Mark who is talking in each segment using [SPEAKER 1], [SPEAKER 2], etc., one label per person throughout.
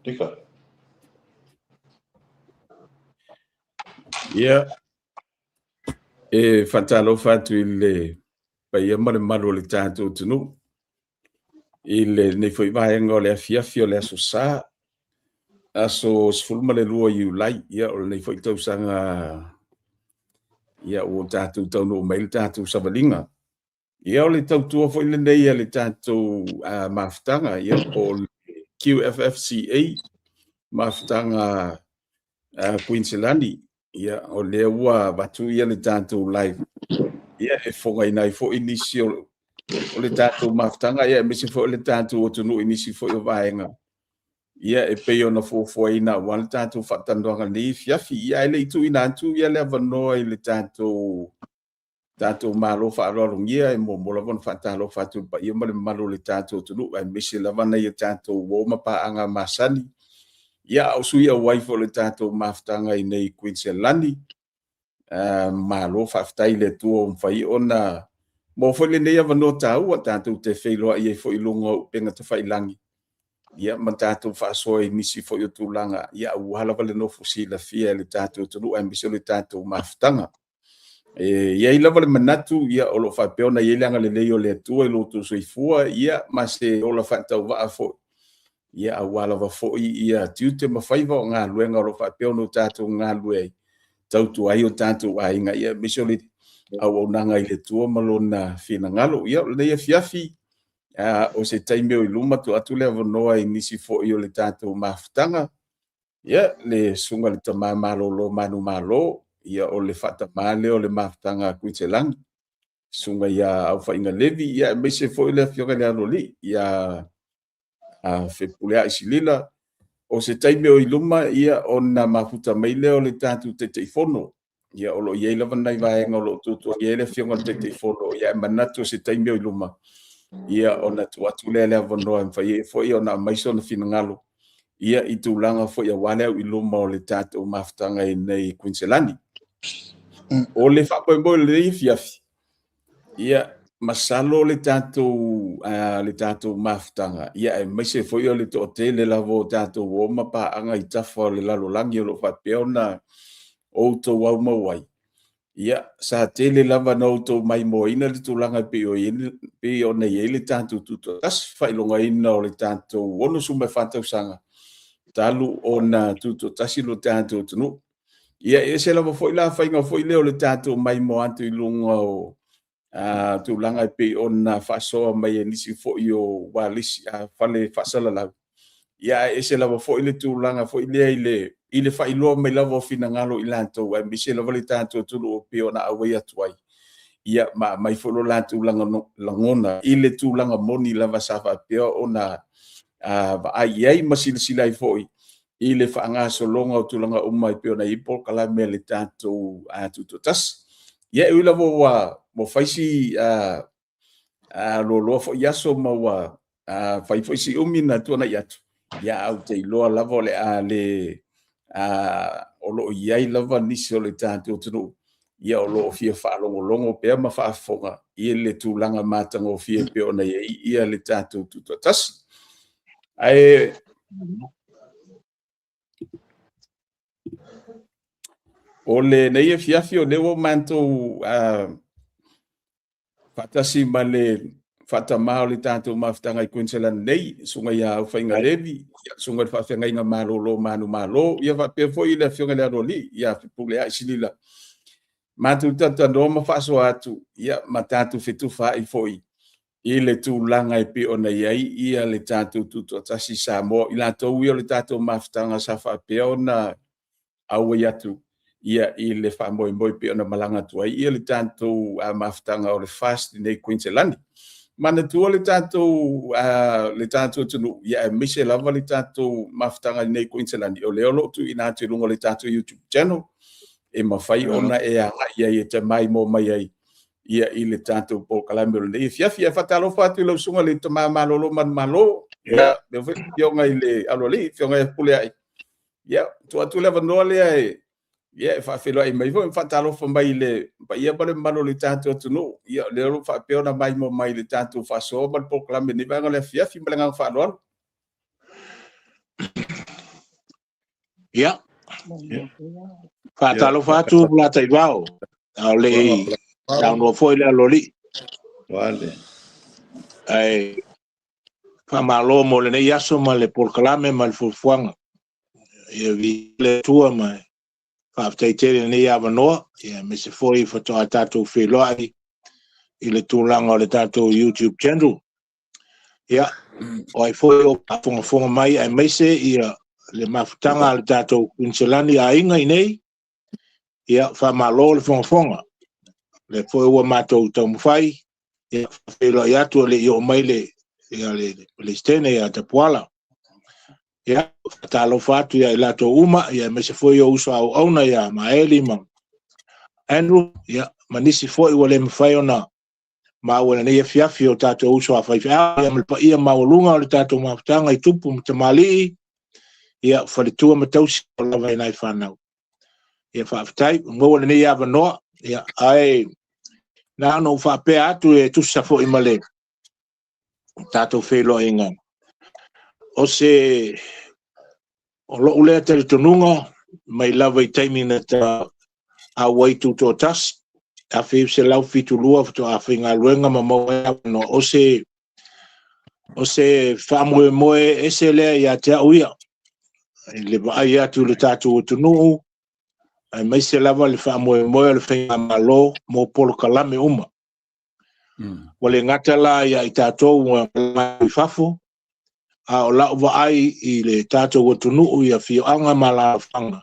[SPEAKER 1] Rika.
[SPEAKER 2] Ia, e faatalofa atu i le paia ma le mamalu o le tatou atunuu i lenei foi vaega o le afiafi o le Aso Sa, aso 12 Iulai, ia o lenei foi tausaga ia ua tatou taunuu mai le tatou savaliga. Ia o le tautua foi lenei a le tatou mafutaga, ia po o le QFFCA, mafutaga Kuiniselani. Ia o lea ua avatu ia le tatou live, ia e fogaina ai foi nisi o le tatou mafutaga, ia aemaise foi o le tatou atunuu i nisi foi o vaega, ia e pei ona fuafuaina aua le tatou faatalanoaga i lenei afiafi. Ia ae le i tuuina atu ia le avanoa i le tatou Malo faaaloalogia, e muamua lava ona faatalofa atu i le paia ma le mamalu o le tatou atunuu, aemaise lava nai a tatou uo ma paaga masani, ia a o sui auai foi o le tatou mafutaga i inei i Kuiniselani. Malo faafetai i le Atua ua mafai ona maua foi lenei avanoa taua tatou te feiloai ai foi i luga o upega tafailagi, ia ma tatou faasoa i nisi foi o tulaga, ia aua lava le nofo silafia e le tatou atunuu aemaise o le tatou mafutaga. E i ai lava le manatu, ia, o lo o faapea ona i ai le agalelei o le Atua i lo outou soifua, ia, ma se ola faatauvaa foi, ia, aua lava foi ia tiute ma faiva o galuega o lo o faapea ona tatou galulue ai, tautua ai o tatou aiga, ia, aemaise o le auaunaga i le Atua ma lona finagalo. Ia, o lenei afiafi, o se taimi o i luma tuu atu le avanoa i nisi foi o le tatou mafutaga. Ia, le susuga i le tama malolo manumalo, ia o le faatama lea o le mafutaga a Kuiniselani, susuga ia Aufaiga Levi, ia aemaise foi le afioga i le Aloalii, ia Fepuleai Silila. O se taimi o i luma, ia ona mafuta mai lea o le tatou Taitaifono. Ia o lo o i ai lava nai vaega o lo o tuatuagia ai le afioga i le Taitaifono, ia ae manatu o se taimi o i luma, ia ona tuu atu lea le avanoa e mafai ai foi ona aumai sona finagalo, ia i tulaga foi aua le au i luma o le tatou mafutaga i inei i Kuiniselani. O le faamoemoe o lenei afiafi, ia masalo le tatou mafutaga, ia aemaise foi o le toatele lava o tatou uo ma paaga i tafa o le lalolagi o lo o faapea ona outou aumau ai, ia sa tele lava na outou maimoaina le tulaga e pei ona i ai le tatou tutoatasi, faailogaina o le tatou 64 tausaga talu ona tutoatasi lo tatou atunuu. Ia e ese lava foi la faiga foi lea o le tatou maimoa atu i luga o tulaga e pei ona faasoa mai e nisi foi o ualesi, fale faasalalau. Ia ae ese lava foi le tulaga foi lea i le faailoa mai lava o finagalo i latou, aemaise lava le tatou atunuu e pei ona auai atu ai. Ia ma aumai foi lo latou lagona i le tulaga moni lava sa faapea ona vaai i ai ma silasila ai foi i le faagasologa o tulaga uma e pei ona i ai polokalame a le tatou Tutoatasi. Ia e ui lava ua fai si loaloa foi aso ma ua fai foi si umi na tuanai atu, ia ae ou te iloa lava o le a le o lo o i ai lava nisi o le tatou atunuu ia o lo o fia faalogologo pea ma faafofoga i le tulaga matagofie e pei ona i ai ia le tatou Tutoatasi. Ae o lenei afiafi o lea ua matou faatasi ma le faatama o le tatou mafutaga i Kuiniselani nei, susuga ia Aufaiga Levi, susuga i le faafeagaiga malolo manumalo, ia faapea foi le afioga i le Aloalii ia Fepuleai Silila. Matou talatalanoa ma faasoa atu, ia ma tatou fetufaai foi i le tulaga e pei ona i ai ia le tatou tutoatasi i Samoa, i latou ia o le tatou mafutaga sa faapea ona auai atu ia i le faamoemoe pei ona malaga atu ai ia le tatou mafutaga o le FAST i inei i Kuiniselani. Manatua le tatou atunuu, ia aemaise lava le tatou mafutaga i inei i Kuiniselani, o lea o lo o tuuina atu i luga o le tatou YouTube channel e mafai ona e agai ai e te maimoa mai ai ia i le tatou polokalame o lenei afiafi. Ae faatalofa atu i lau susuga i le tama malolo manumalo, ia le afioga i le Aloalii, afioga ia Fepuleai. Ia, tuu atu le avanoa lea e ia e faafeiloai mai foi ma faatalofa mai i le paia ma le mamalu o le tatou atunuu. Ia, o lea o lo o faapea ona maimoa mai i le tatou faasoa ma le polokalame i lenei vaega o le afiafi. Ma le agaga faaaloalo.
[SPEAKER 1] Ia, faatalofa atu Polataivao, a o le i saunoa foi le Aloalii. Ae faamalo mo lenei aso ma le polokalame ma le fuafuaga. Ia viia le Atua ma faafetai tele i lenei avanoa, ia aemaise foi faatoa tatou feiloai i le tulaga o le tatou YouTube channel. Ia, o ai foi o faafogafoga mai aemaise ia le mafutaga a le tatou Kuiniselani aiga i nei, ia faamalo le fogafoga. O lea foi ua matou taumafai, ia faafeiloai atu e le i oo mai le, ia le Peresetene ia Tapuala. Ia, faatalofa atu ia i latou uma, ia aemaise foi o uso a auauna ia Maeli ma Andrew, ia ma nisi foi ua le mafai ona maua i lenei afiafi o tatou uso a faifeau, ia ma le paia maualuga o le tatou mafutaga i tupu ma tamalii, ia faletua ma tausi o lava i nai fanau. Ia faafetai, ua maua lenei avanoa, ia ae na ona ou faapea atu e tusa foi ma le tatou feiloaiga. O se o lou lea talitonuga mai lava i taimi na ta auai tutoatasi, 1972 faatoa faigaluega ma maua ai avanoa. O se, o se faamoemoe ese lea ia te au ia, i le vaai atu i le tatou atunuu, aemaise lava le faamoemoe o le faigamalo mo polokalame uma. Ua le gata la ia i tatou ua i fafo, a o lau vaai i le tatou atunuu i afioaga ma alaalafaga,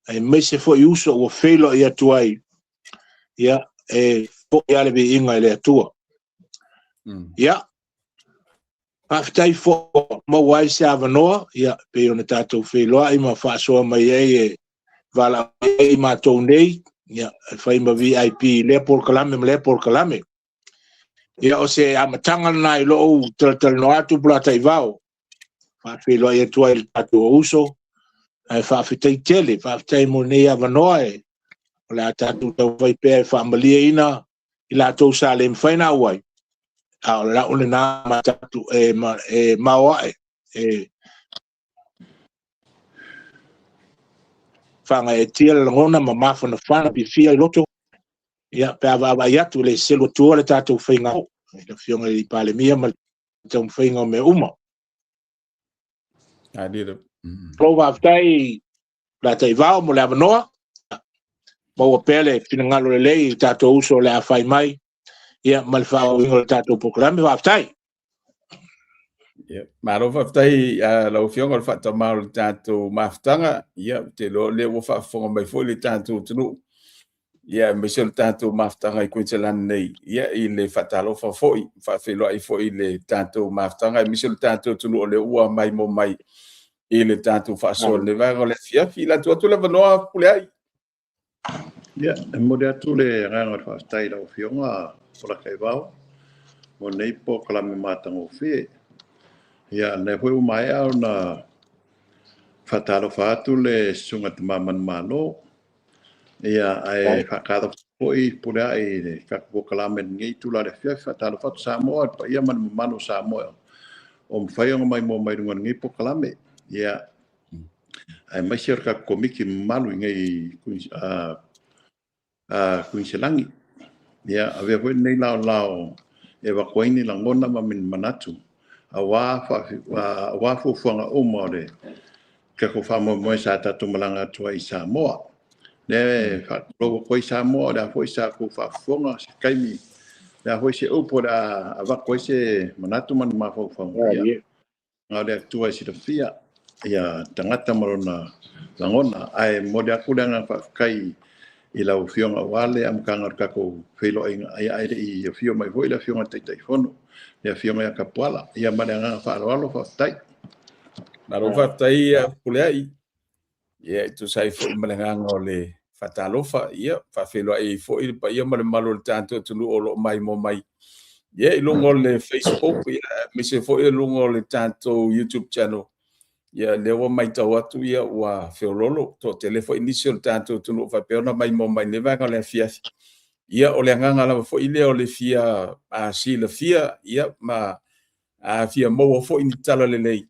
[SPEAKER 1] aemaise foi uso ua feiloai atu ai, ia, e foi lava le viiga i le Atua. Ia, faafetai foi ua maua ai se avanoa, ia, pei ona tatou feiloai ma faasoa mai ai e valaaulia ai matou nei, ia, e fai ma VIP i lea polokalame ma lea polokalame. Ia, o se amataga lena i lou talatalanoa atu Polataivao, faafeiloai atu ai i le tatou uso, ae faafetai tele, faafetai mo lenei avanoa e o le a tatou taumafai pea e faamalieina i latou sa le mafai ona auai, a o lau lena matatu e, e maoae e faagaeetia le lagona ma mafanafana fiafia i loto, ia, pe a vaavaai atu le selu atua le tatou faiga i le Afioga i le Palemia ma le taumafaiga o mea uma. Malo faafetai Polataivao mo le avanoa. Maua pea le finagalo lelei i le tatou uso o le a fai mai, ia, ma le faaauauina o le tatou polokalame. Faafetai.
[SPEAKER 2] Yeah. Malo faafetai lau Afioga o le faatamā o le tatou mafutaga. Ia, ou te iloa o lea ua faafofoga mai foi le tatou atunuu. Ia, aemaise o le tatou mafutaga i Kuiniselani nei, ia, i le faatalofa foi, faafeiloai foi i le tatou mafutaga, aemaise o le tatou atunuu o lea ua maimoa mai i le tatou faasoa i lenei vaega o le afiafi. I le atu atu le avanoa, Fepuleai.
[SPEAKER 3] Ia, e momoli atu le agaga o le faafetai i lau Afioga Polataivao mo lenei polokalame matagofie. Ia, o lea foi ua maea ona faatalofa atu le Susuga i le Tama Manumalo, ia, ae faatalofa foi Fepuleai i le tatou polokalame i lenei itula o le afiafi. Faatalofa atu Samoa, le paia ma le mamalu o Samoa o mafai ona maimoa mai i luga o lenei polokalame. Ia, aemaise o le tatou Komiti mamalu i nei Kuiniselani. Ia, avea foi lenei laolao e avatu ai ni lagona ma ni manatu aua fuafuaga uma o le tatou faamoemoe sa tatou malaga atu ai i Samoa. Lea e faatulou atu ai Samoa, o le a foi sa outou faafofoga se taimi, o le a foi se upu o le a avatu ai se manatu ma ni mafaufauga. Ia, Na o le Atua e silafia ia tagata ma lona lagona, ae momoli atu le agaga faafetai i lau Afioga aua le amataga o le tatou feiloaiga, ia ae le i afio mai foi le Afioga i le Taitaifono, le Afioga ia Tapuala. Ia ma le agaga faaaloalo, faafetai.
[SPEAKER 2] Malo faafetai Fepuleai. Ia, e tusa ai foi ma le agaga o le faatalofa, ia, faafeiloai ai foi le paia ma le mamalu o le tatou atunuu o lo o maimoa mai, ia, i luga o le Facebook, ia, aemaise foi i luga o le tatou YouTube channel. Ia, lea ua matau atu, ia, ua feoloolo, toatele foi nisi o le tatou atunuu faapea ona maimoa mai i lenei vaega o le afiafi. Ia, o le agaga lava foi lea o le fia silafia, ia, ma fia maua foi ni tala lelei.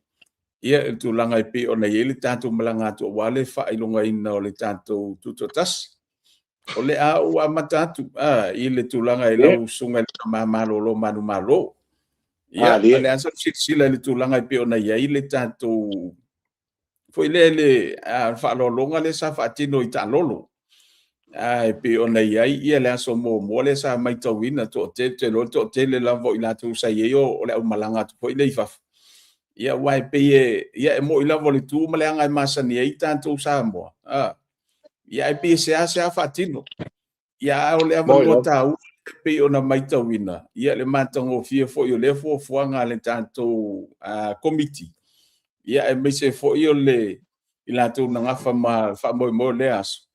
[SPEAKER 2] Ia, i le tulaga e pei ona i ai le tatou malaga atu aua le faailogaina o le tatou Tutoatasi. O le a ou amata atu i le tulaga i lau susuga i le Tama Malolo Manumalo. Ia, o le a sau silasila i le tulaga e pei ona i ai le tatou foi lea i le faaaloaloga lea sa faatino i taalolo. E pei ona i ai ia le aso muamua lea sa matauina toatele, ou te iloa le toatele lava o i latou sa i ai o le aumalaga atu foi lea i fafo. Ia aua e pei e, ia e moni lava o le tu ma le aga e masani ai tatou Samoa, ia ae pei e seasea faatino. Ia a o le avanoa taua e pei ona matauina, ia le matagofie foi o lea fuafuaga a le tatou Komiti, ia aemaise foi o le i latou na nafa ma le faamoemoe o lea aso,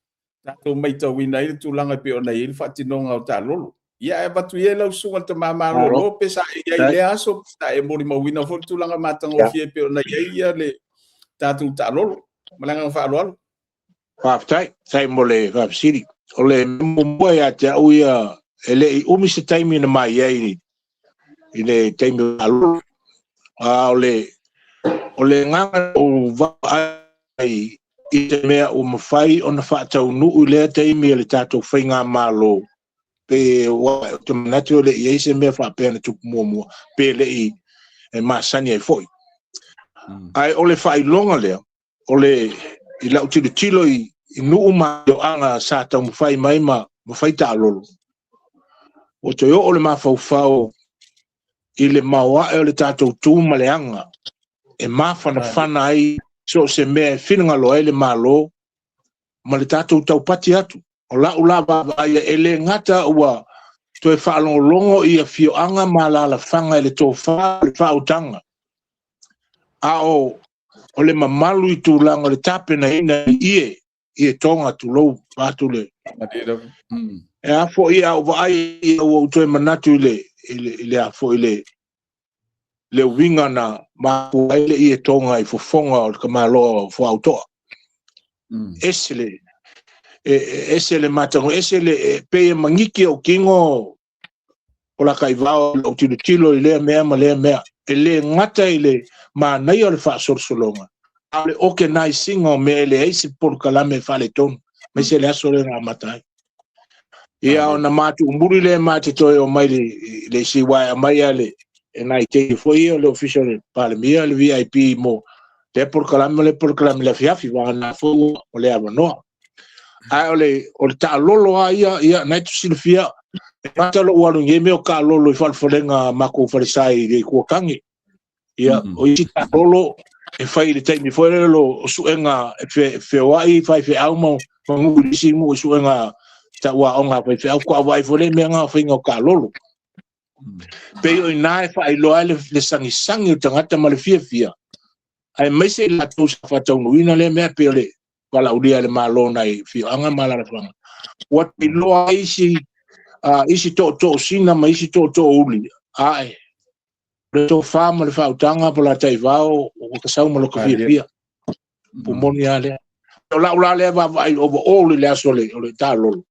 [SPEAKER 2] tatou matauina ai le tulaga e pei ona i ai le faatinoga o taalolo. Ia ae avatu ia i lau susuga i le Tama Malolo pe sa e i ai i lea aso, pe sa e molimauina foi le tulaga matagofie e pei ona i ai ia le tatou taalolo. Ma le agaga faaaloalo.
[SPEAKER 1] Faafetai, faafetai mo le faafesili. O le mea muamua ia te au ia, e le i umi se taimi na mai ai i le taimi o taalolo. A o le o le agaga o vaai i te mea ua mafai ona faataunuu i lea taimi e le tatou faigamalo, pe ou te manatu e le i i ai se mea faapea na tupu muamua, pe le i e masani ai foi. Ae o le faailoga lea, o le i lau tilotilo i nuu ma afioaga sa taumafai mai ma fai taalolo, ua toe oo le mafaufau i le maoae o le tatou tu ma le aga e mafanafana ai so o se mea e finagalo ai le Malo ma le tatou taupati atu. O lau la vaavaai e le gata ua toe faalogologo i afioaga ma alaalafaga i le tofa o le faautaga, a o le mamalu i tulaga o le tapenaina i ie toga tulou atu le. E a foi a ou vaai ua ou toe manatu i le a foi le uiga na mafua ai le ie toga i fofoga o le tamaloa o Fuaautoa. Ese le, ese le matago, ese le, pei e magiki ou tino o la kaivao o tilotilo i lea mea ma lea mea. E le gata i le manaia o le faasolosologa, a o le organizing o mea e leai se polokalame faaletonu, aemaise le aso lea na amata ai. Ia ona matuumuli lea ma te toe o mai le isi wae aumai a le e nai teine foi ia o le ofisa o le Palemia, le VIP mo lea polokalame ma le polokalame le afiafi, vagana foi o le avanoa. Ae o le taalolo lava ia, ia na e silafia, e gata lou alu i nei mea o taalolo i falefalega matou falesa i le Itu Ia, o isi taalolo e fai i le taimi foi lele o suega e feoai faifeau ma nuu i isi nuu i suega tauaoga a faifeau, faatoa vaai foi lea i mea na o faiga o taalolo. Pei o i ina e faailoa ai le sagisagi o tagata ma le fiafia, aemaise i latou sa faataunuuina lea mea, pei o le valaaulia e le Malo nai afioaga ma alaalafaga. Ua iloa ai isi tootoo sina ma isi tootoo uli, ae le tofa ma le faautaga po la taivao ua tasau ma lota fiafia. Pumoni lava lea. O lau la lea vaavaai overall i le aso o le taalolo,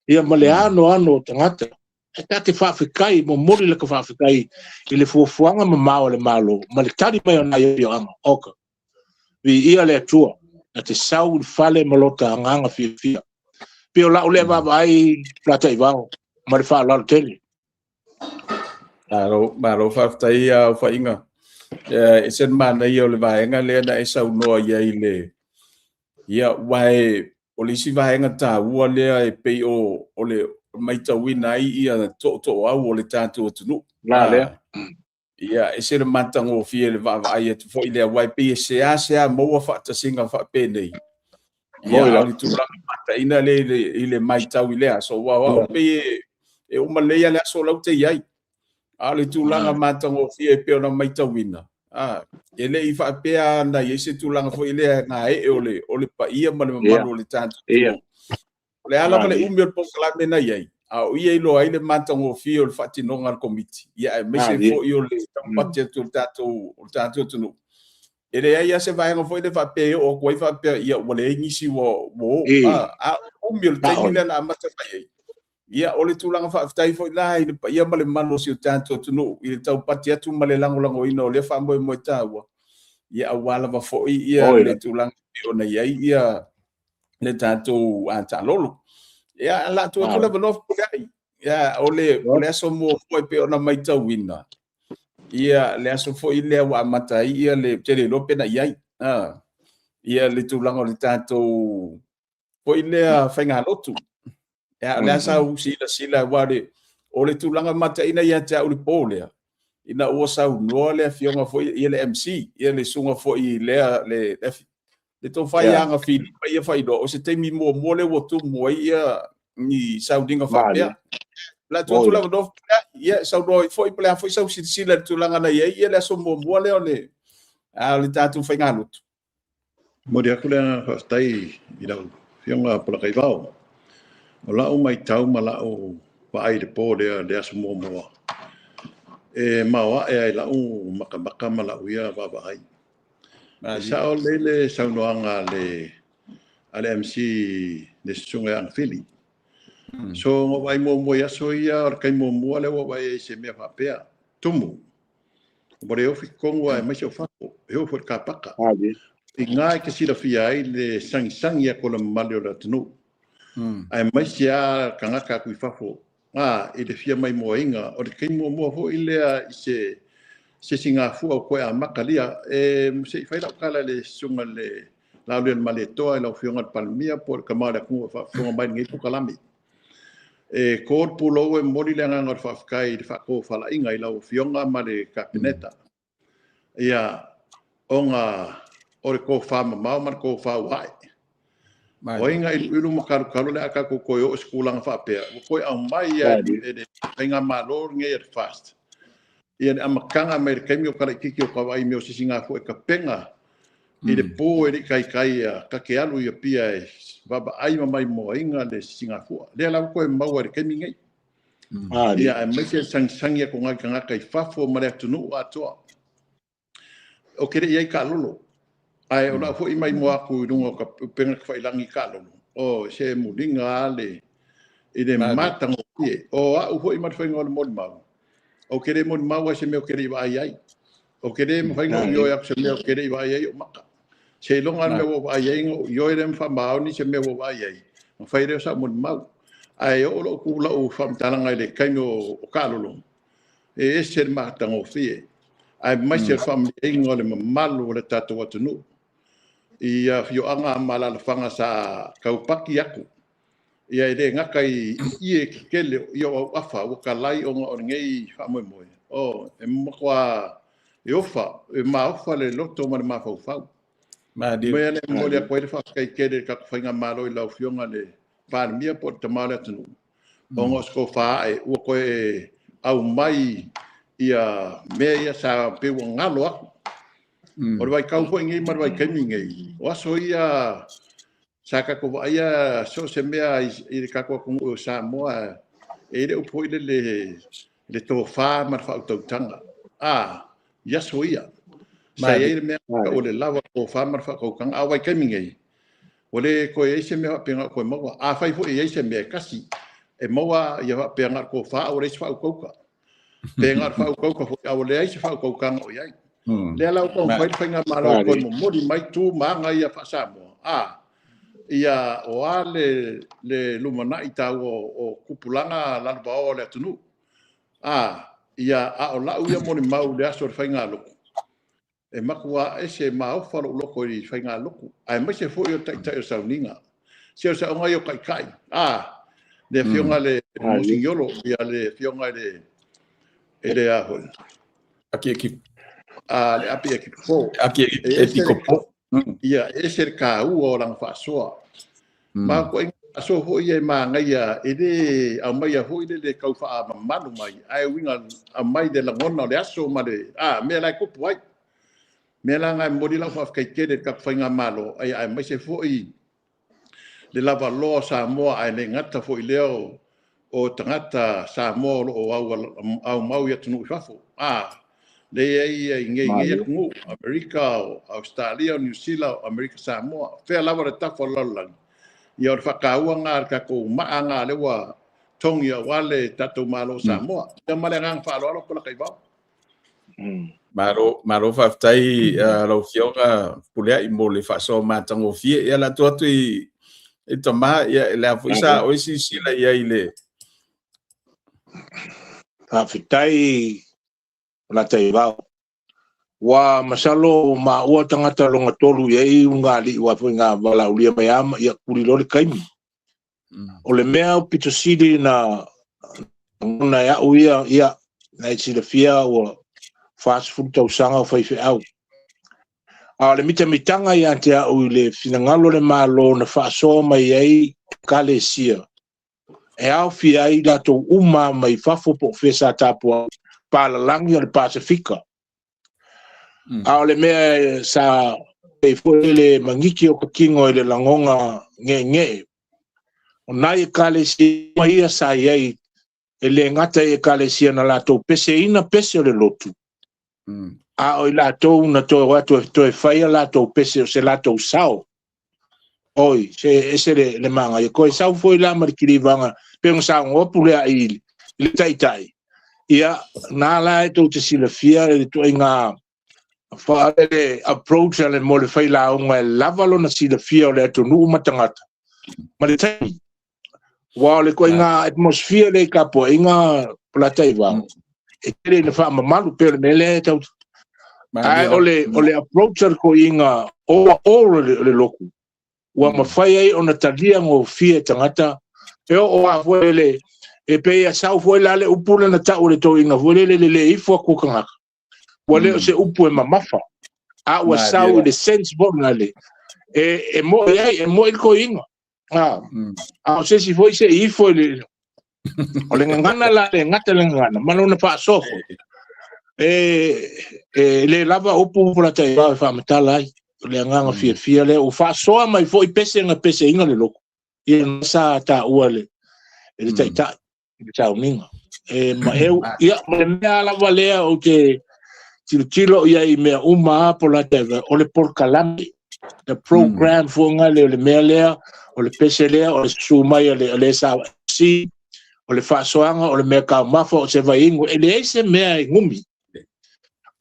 [SPEAKER 1] ia ma le anoano o tagata. E ta te faafetai, momoli le faafetai i le fuafuaga mamao a le Malo ma le tali mai o nai afioaga. Oka, viia le Atua, na te sau i le fale ma lota agaga fiafia. Pei o lau lea vaavaai la taivao ma le faaaloalo tele.
[SPEAKER 2] Malo, malo faafetai ia aofaiga. E se manaia o le vaega lea na e saunoa i ai le ia aua o le isi vaega taua lea e pei o le matauina ai ia tootooau o le tatou atunuu.
[SPEAKER 1] La lea.
[SPEAKER 2] Ia, e se le matagofie le vaavaai atu foi lea, aua e pei e seasea maua faatasiga faapenei. Ia, a o le tulaga mataina lea i le matau i lea aso, aua o au pei e uma lelei lava le aso o la ou te i ai. A o le tulaga matagofie e pei ona matauina, e le i faapea na i ai se tulaga foi lea gaee o le paia ma le mamalu o le tatou atunuu. O le a lava le umi o le polokalame na i ai, a o ia iloa ai le matagofie o le faatinoga a le Komiti, ia aemaise foi o le taupati atu o le tatou atunuu. E leai lava se vaega foi lea faapea e oo atu ai faapea, ia ua leai nisi ua o. A o le umi o le taimi lea na amata mai ai. Ia, o le tulaga faafetai foi la i le paia ma le mamalu o si o tatou atunuu i le taupati atu ma le lagolagoina o lea faamoemoe taua. Ia aua lava foi ia le tulaga e ona i ai ia le tatou taalolo. Ia la atu atu lava no ai. Ia o le aso muamua e pei ona matauina. Ia le aso foi lea ua amata ai ia le tele iloa pe na i ai. Ia le tulaga o le tatou foi lea faigalotu. Ia o le a sau silasila aua o le tulaga mataina ia te au le po lea ina ua saunoa le afioga foi ia le MC ia le susuga foi lea le tofa ia Agafilipa ia faailoa o se taimi muamua lea ua tumu ai ia ni sauniga faapea. La tu atu lava no ia saunoa foi po le a foi sau silasila i le tulaga na i ai ia le aso muamua lea o le tatou faigalotu.
[SPEAKER 3] Momoli atu le agaga faafetai i lau Afioga Polataivao. O lau matau ma lau vaai i le po lea, le aso muamua, e maoae ai lau makamaka ma lau ia vaavaai. E sao lelei le saunoaga a le MC, le Susuga ia Agafili. So, na ou vaai muamua i aso ia, o le taimi muamua lea ua vaai ai i se mea faapea, tumu. Ua le ofi totonu aemaise o fafo, e oo foi i le kapaka. I gā e te silafia ai le sagisagi atu o le mamalu o le atunuu. Aemaise lava tagata atu i fafo, i le fia maimoaina. O le taimi muamua foi lea i se sigafua o toe amatalia. E se i fai lau tala i le susuga i le Laaulialemalietoa i lau Afioga i le Palemia po o le tama o le atunuu e faafofoga mai i lenei polokalame. E to le pulou e momoli le agaga o le faafetai i le faatofalaiga i lau Afioga ma le Kapeneta. Ia, ona o le tofa mamao ma le tofa ua ae. O ai na iluilu ma kalukalu le a tatou toe oo i se tulaga faapea, ua toe aumai e le faigamalo lenei a le FAST. Ia le amataga mai le taimi o talaititi o tavaai mea o sisigafua e tapena i le po e le i taitai ta te alu i Apia e vaavaai ma maimoaina le sisigafua. Lea la ua toe maua i le taimi nei. Ia, aemaise le sagisagi atu o nai tagata i fafo ma le atunuu atoa. O ke le i ai kaalolo. Ae o lau foi maimoa atu i luga o ka upega tafailagi i kaalolo. O se muliga a le i le matagofie. O au foi ma le faiga o le molimau. O ke le molimau ai se mea o ke le i vaai ai. O ke le mafai ona ioe atu se mea o ke le i vaai ai o maka. Se iloga le mea ua vaai ai, na ioe lea ma faamaoni se mea ua vaai ai. Na fai lea o sau molimau. Ae oo lou ku lau faamatalaga i le taimi o kaalolo, e ese le matagofie. Aemaise le faamalieina o le mamalu o le tatou atunuu i afioaga ma alaalafaga sa taupaki atu. Ia e le gata i ie tetele ia o auafa ua talai ona o lenei faamoemoe. O, e matua e ofa, e maofa le loto ma le mafaufau. Mea lea e momoli atu ai le faafetai tele i le tatou faigamalo i lau Afioga i le Palemia po o le tama o le atunuu, ona o se tofa ae ua toe aumai ia mea ia sa pei ua galo atu. O le vaitau foi nei ma le vaitaimi nei, o aso ia sa tatou vaaia so o se mea i le tatou atunuu o Samoa, e i ai le upu foi lele, le tofa ma le faautautaga. I aso ia sa i ai le mea o le lava tofa ma le faautautaga, a o vaitaimi nei, ua le toe i ai se mea faapena o toe maua. Afai foi e i ai se mea e tasi e maua ia faapea na o le tofa a ua leai se faautauta, pe na o le faautauta foi a ua leai se faautautaga o i ai. Lea la ua taumafai le faigamalo e toe momoli mai tu ma aga ia faa-Samoa. Ia o a le lumanai taua o tupulaga lalovaoa o le atunuu. Ia a o lau ia molimau i le aso o le faigalotu, e matua ese maofa lou loto i le faigalotu, aemaise foi o le taitai o le sauniga. Se o le saoga ia o taitai. Le Afioga le Mosigiolo, ia le Afioga i le a foi.
[SPEAKER 2] Aki
[SPEAKER 3] Le Api Epikopo.
[SPEAKER 2] Aki Epikopo.
[SPEAKER 3] Ia, e ese le taua o lana faasoa. Ma ko faasoa foi ia e magaia, e le aumaia foi le le tau faamamalu mai, ae uiga aumai le lagona o le aso ma le mea la e tupu ai. Mea la na e momoli lau faafetai tele i le tatou faigamalo, ai aemaise foi le lavaloa o Samoa, ae le gata foi lea o tagata Samoa o lo o aumau i atunuu i fafo. Lea e i ai i nei atunuu, Amerika, o Australia, o Niu Sila, o Amerika Samoa, fea lava le tafa o le lalolagi. Ia o le faataua lena a le tatou maa lena lea ua togi aua le tatou Malo o Samoa. Ia ma le agaga faaaloalo, Polataivao.
[SPEAKER 2] Malo, malo faafetai lau Afioga Puleai mo le faasoa matagofie. Ia la atu atu i i tama, ia le a foi sa oe silasila i ai i le.
[SPEAKER 1] Faafetai Polataivao. Ua masalo maua tagata longa tolu i ai ulugalii aua foi na valaaulia mai lava ma ia kuli loa le taimi. O le mea aupito sili na lagona e au ia, ia, na e silafia ua 40 tausaga o faifeau. A o le mitamitaga ia te au i le finagalo o le Malo na faasoa mai ai Ekalesia e aofia ai i latou uma mai fafo po o fea sa tapuai palalagi o le Pasefika. A o le mea sa pei foi le magiki o ka tino i le lagoga geenee, o nai Ekalesia uma ia sa i ai, e le gata i Ekalesia na latou peseina pese o le lotu, a o i latou na toe o atu e toe fai a latou pese o se latou sao. Oi, se ese le magaia. Koe sau foi la ma le kilivaga, pei ona saunoa Puleai i le taitai, ia, na la e tou te silafia le ituaiga le approach a le mo le failauga e lava lona silafia o le atunuu ma tagata ma le taimi. Aua o le ituaiga atmosphere lea i tapuaiga Polataivao, e tele ina faamamalu pei o le mea lea e tau. Ae o le approach a le toeaina overall o le lotu, ua mafai ai ona talia gofie e tagata, e oo lava foi le, e pei e sau foi la le upu lea na tau e le toeaina foi lele, le le ifo atu o tagata, ua le o se upu e mamafa, a ua sau i le sense foi lea, e moi ai, e moi le toeaina. A o se isi foi se i ifo i le, o le gagana la le gata le gagana, ma lona faasoa foi. E le lava upu Polataivao e faamatala ai, o le agaga fiafia lea, ua faasoa mai foi pese na peseina le lotu, ia sa taua e le taitai, i le sauniga. E ma eu, ia, ma le mea lava lea ou te tilotilo i ai i mea uma lava Polataivao, o le polokalame, the program fuaga lea, o le mea lea, o le pese lea, o le susu mai o le SRC, o le faasoaga, o le mea taumafa, o se vaiinu, e leai se mea e gumi.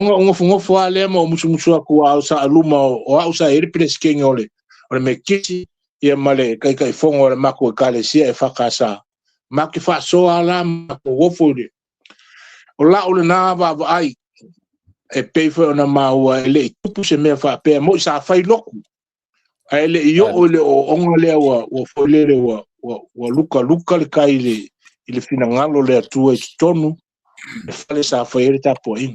[SPEAKER 1] Ona ou nofonofo lava lea ma ou musumusu atu a o sa luma o au sa i ai le Peresetene o le Metotisi, ia ma le Taitaifono o le matou Ekalesia EFKS. Matou te faasoa lava la matou ofo i le. O lau lena vaavaai, e pei foi ona maua e le i tupu se mea faapea, moi sa fai lotu, ae le i oo i le ooooga lea ua foi lele ua lukaluka le tai i le finagalo o le Atua i totonu le fale sa fai ai le tapuaiga.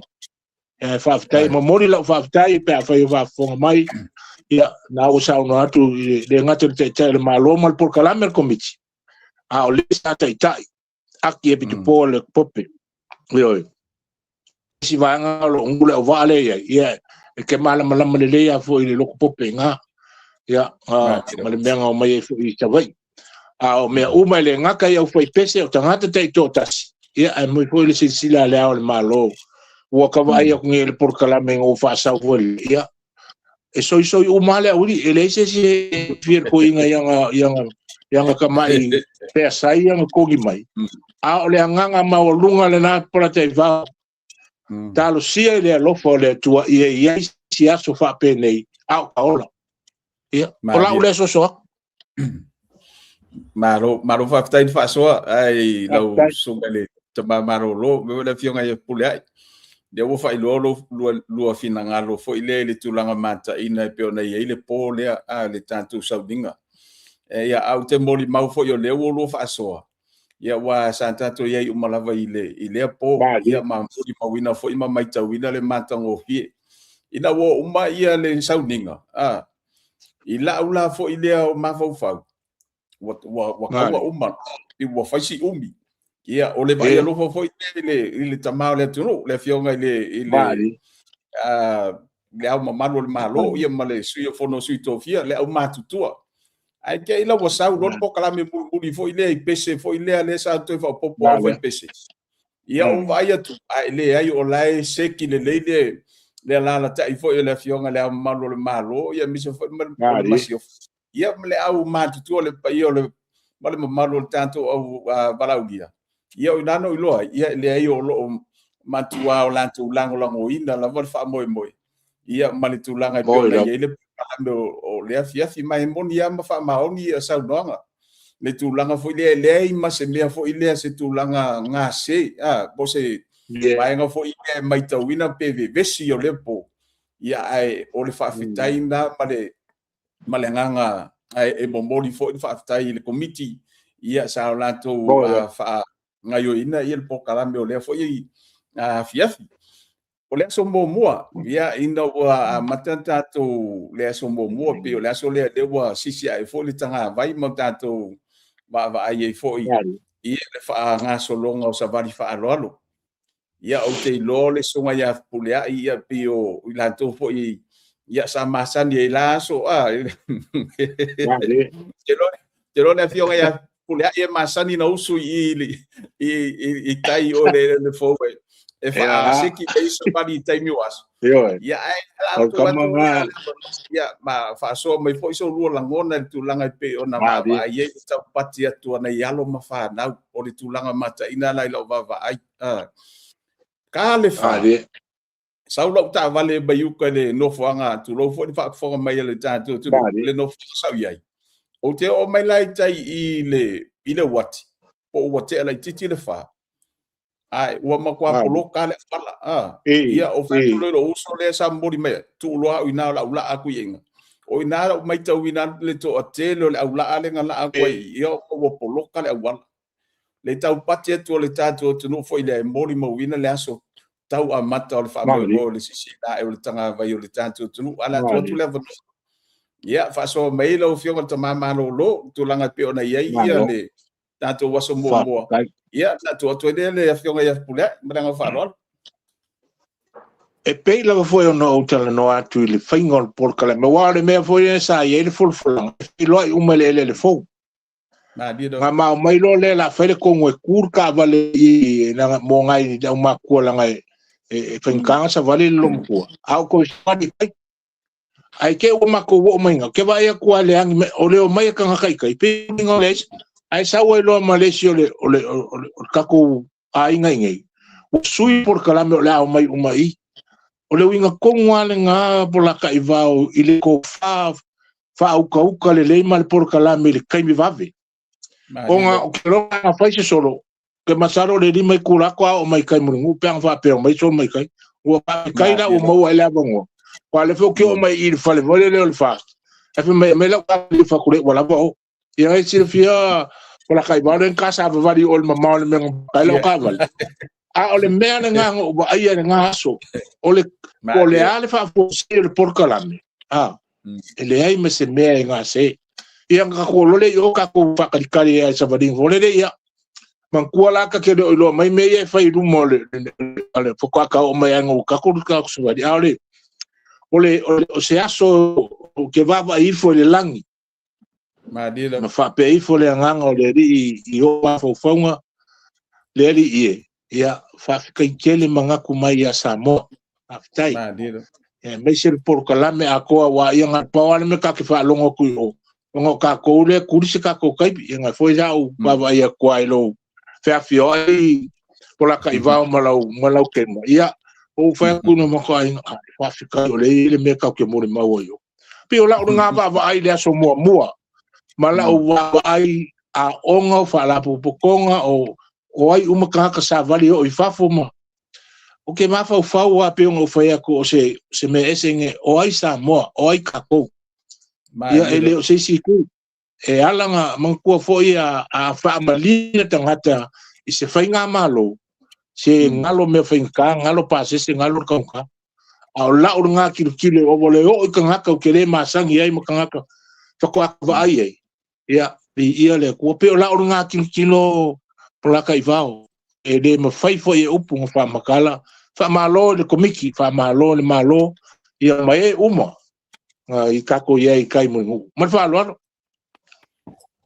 [SPEAKER 1] Ae faafetai, momoli lau faafetai pe afai o faafofoga mai, ia, na ua saunoa atu i le gata i le Taitai o le Malo ma le polokalame a le Komiti, a o lea sa taitai aki e pitopo le pope. Ioe. Isi vaega o lo o nuu le auvaa lea i ai, ia, e te malamalama lelei lava foi i le lotu pope i ina, ia, ma le mea na omai ai foi i Savaii. A o mea uma e le gata i aufaipese o tagata taitoatasi, ia, ae moi foi le silasila a le Ao o le Malo. Ua ka vaai atu nei i le polokalame na ua faasau foi, ia, e soisoi uma lava le auili, e leai se isi e fia le toeaina i ana tamai peasai ana togi mai. A o le agaga maualuga lena Polataivao, talosia i le alofa o le Atua ia i ai si aso faapenei a o ka ola. Ia, o lau lea soso atu.
[SPEAKER 2] Malo, malo faafetai le faasoa ai lau susuga i le Tama Malolo, me le Afioga ia Puleai. Lea ua faailoa lou lua finagalo foi lea i le tulaga mataina e pei ona i ai le po lea a le tatou sauniga. Ia, a ou te molimau foi o lea ua lua faasoa, ia aua sa tatou i ai uma lava i le i lea po, ia ma molimauina foi ma maitauina le matagofie. Ina ua uma ia le sauniga, a, i lau la foi lea o mafaufau, ua taua uma, ua fai si umi. Ia, o le vaai alofa foi i le tama o le atunuu, le Afioga i le le Ao Mamalu o le Malo, ia ma le Sui o Fono a Sui Tofia, le aumatutua. Ae te i la ua sau loa le polokalame mulimuli foi lea i pese foi lea, lea sa toe faaopoopo au fai pese. Ia ou vaai atu, ae leai o la e seki lelei le alaalatai foi o le Afioga i le Ao Mamalu o le Malo, ia aemaise foi ma le Masiofo. Ia ma le aumatutua o le paia o le ma le mamalu o le tatou au valaaulia. Ia o i ina na ou iloa ai, ia e leai o lo o matua o latou lagolagoina lava le faamoemoe, ia ma le tulaga e pei ona i ai le polokalame o le afiafi. Ma e moni lava ma faamaoni ia saunoaga, le tulaga foi lea e leai ma se mea foi lea, se tulaga gase, po o se vaega foi lea e matauina pe vevesi o lea po, ia ae o le faafetai lena ma le agaga e momoli foi le faafetai i le Komiti, ia sa o latou faagaoioiina le polokalame o lea foi afiafi. O le aso muamua, ia ina ua amata tatou le aso muamua, pei o le aso lea lea ua sisi ae foi le tagavai ma tatou vaavaai ai foi i le faagasologa o savali faaaloalo. Ia ou te iloa le susuga ia Fepuleai, ia pei o i latou foi ia sa masani ai la aso. Te iloa le afioga ia Fepuleai e masani na usu i tai o le fou e faaseki mai savali i taimi o aso. Ia ae ia ma faasoa mai foi so lua lagona i le tulaga e pei ona vaavaai ai le taupati atu a nai alo ma fanau, o le tulaga mataina la i lau vaavaai. Ka le fa, sau lau taavale mai uka i le nofoaga, tulou foi le faafofoga mai a le tatou atunuu, le nofoaga sau i ai. Ou te oo mai la i tai i le uati, po ua tea laitiiti le 4, ae ua matua poloka le auala. Ia, o fai atu loa i lou uso lea sa momoli mai ai, tuu loa au i ina o le au laa atu i ina. O ina lau matauina le toatele o le au laa lea na laa atu ai, ia ua poloka le auala. Le taupati atu o le tatou atunuu foi lea e molimauina le aso tau amata o le faamoemoe o le sisiina ae o le tagavai o le tatou atunuu. Ae o le a tuu atu le avanoa. Ia, faasoa mai lau Afioga i le Tama Malolo, tulaga e pei ona i ai ia le tatou aso muamua. Ia, na tuu atu ai lea le Afioga ia Fepuleai, ma le agaga faaaloalo.
[SPEAKER 1] E pei lava foi ona ou talanoa atu i le faiga o le polokalame, aua o le mea foi lea sa i ai le folafolaga, e feiloai uma i le eleele fou. Na mao mai loa lea la fai le tonu e tu le taavale i mo nai aumatua leaga e faigata ona savali le loomatua, a o toe savali i tai. Ae te i ua matou oo mai ina, ou te vaai atu lava i le agi mai, o le omai a tagata i tai, pei o le ae sau ai loa ma le isi o le tatou aiga i nei, ua sui polokalame o le a omai uma i i. O le uiga tonu lava lena Polataivao i le tofa faautauta lelei ma le polokalame i le taimi vave. Ona o ke loa a fai se solo, ke masalo le 5 itula atu a oo mai kai Mulinuu pe ana faapea mai solo mai kai. Ua faafetai la ua maua ai le avanoa. Aua o lea foi ou te oo mai i le fale foi lele o le FAST. Ae fai mai, aumai lau taavale fatu le ua lava o. Ia e silafia Polataivao le ka savavali o le mamao o le mea na kai lau taavale. A o le mea lena na ou vaaia i lena aso, o le po o le a le faafuasei o le polokalame, a, e leai ma se mea e gase. Ia na tatou o loa lea i o tatou faatalitali ai i savaliga foi lele, ia, manatua la ta te le o iloa mai mea ia e fai i luma o le faatoa ta oo mai ai ua tatou le tatou savali. A o le, o le, o se aso ou te vaavaai ifo i le lagi, ma faapea ifo le agaga o le Alii i ou mafaufauga, le Alii e, ia, faafetai tele manatu mai ia Samoa. Faafetai. Aemaise le polokalame atoa aua ia na pau lava le mea ta te faalogo atu i o, ona o tatou lea tuli se tatou taimi. Ia na foi sa ou vaavaai atu lava i lou feafioai Polataivao ma lau kema. Ia, ou fai atu i le matou aiga, faafetai o lea e i ai le mea tatou te molimau ai o. Pei o lau lena vaavaai i le aso muamua, ma lau vaavaai aoga o faalapotopotoga o ai uma tagata savali oo i fafo ma ou te mafaufau lava pei ona ou fai atu o se mea ese nei, o ai Samoa, o ai tatou. Ia e le o se isi itu. E ala na manatua foi a faamalina tagata i se faigamalo, se galo mea faigata, galo pasese, galo le taugata. A o lau lena tilotilo, ua le oo i tagata ou te le masani ai ma tagata faatoa vaai ai, ia, viia le Atua. Pei o lau lena tilotilo Polataivao, e le mafai foi e upu ona faamatala. Faamalo i le Komiti, faamalo i le Malo, ia ma e uma i tatou i ai i tai Mulinuu. Ma le faaaloalo.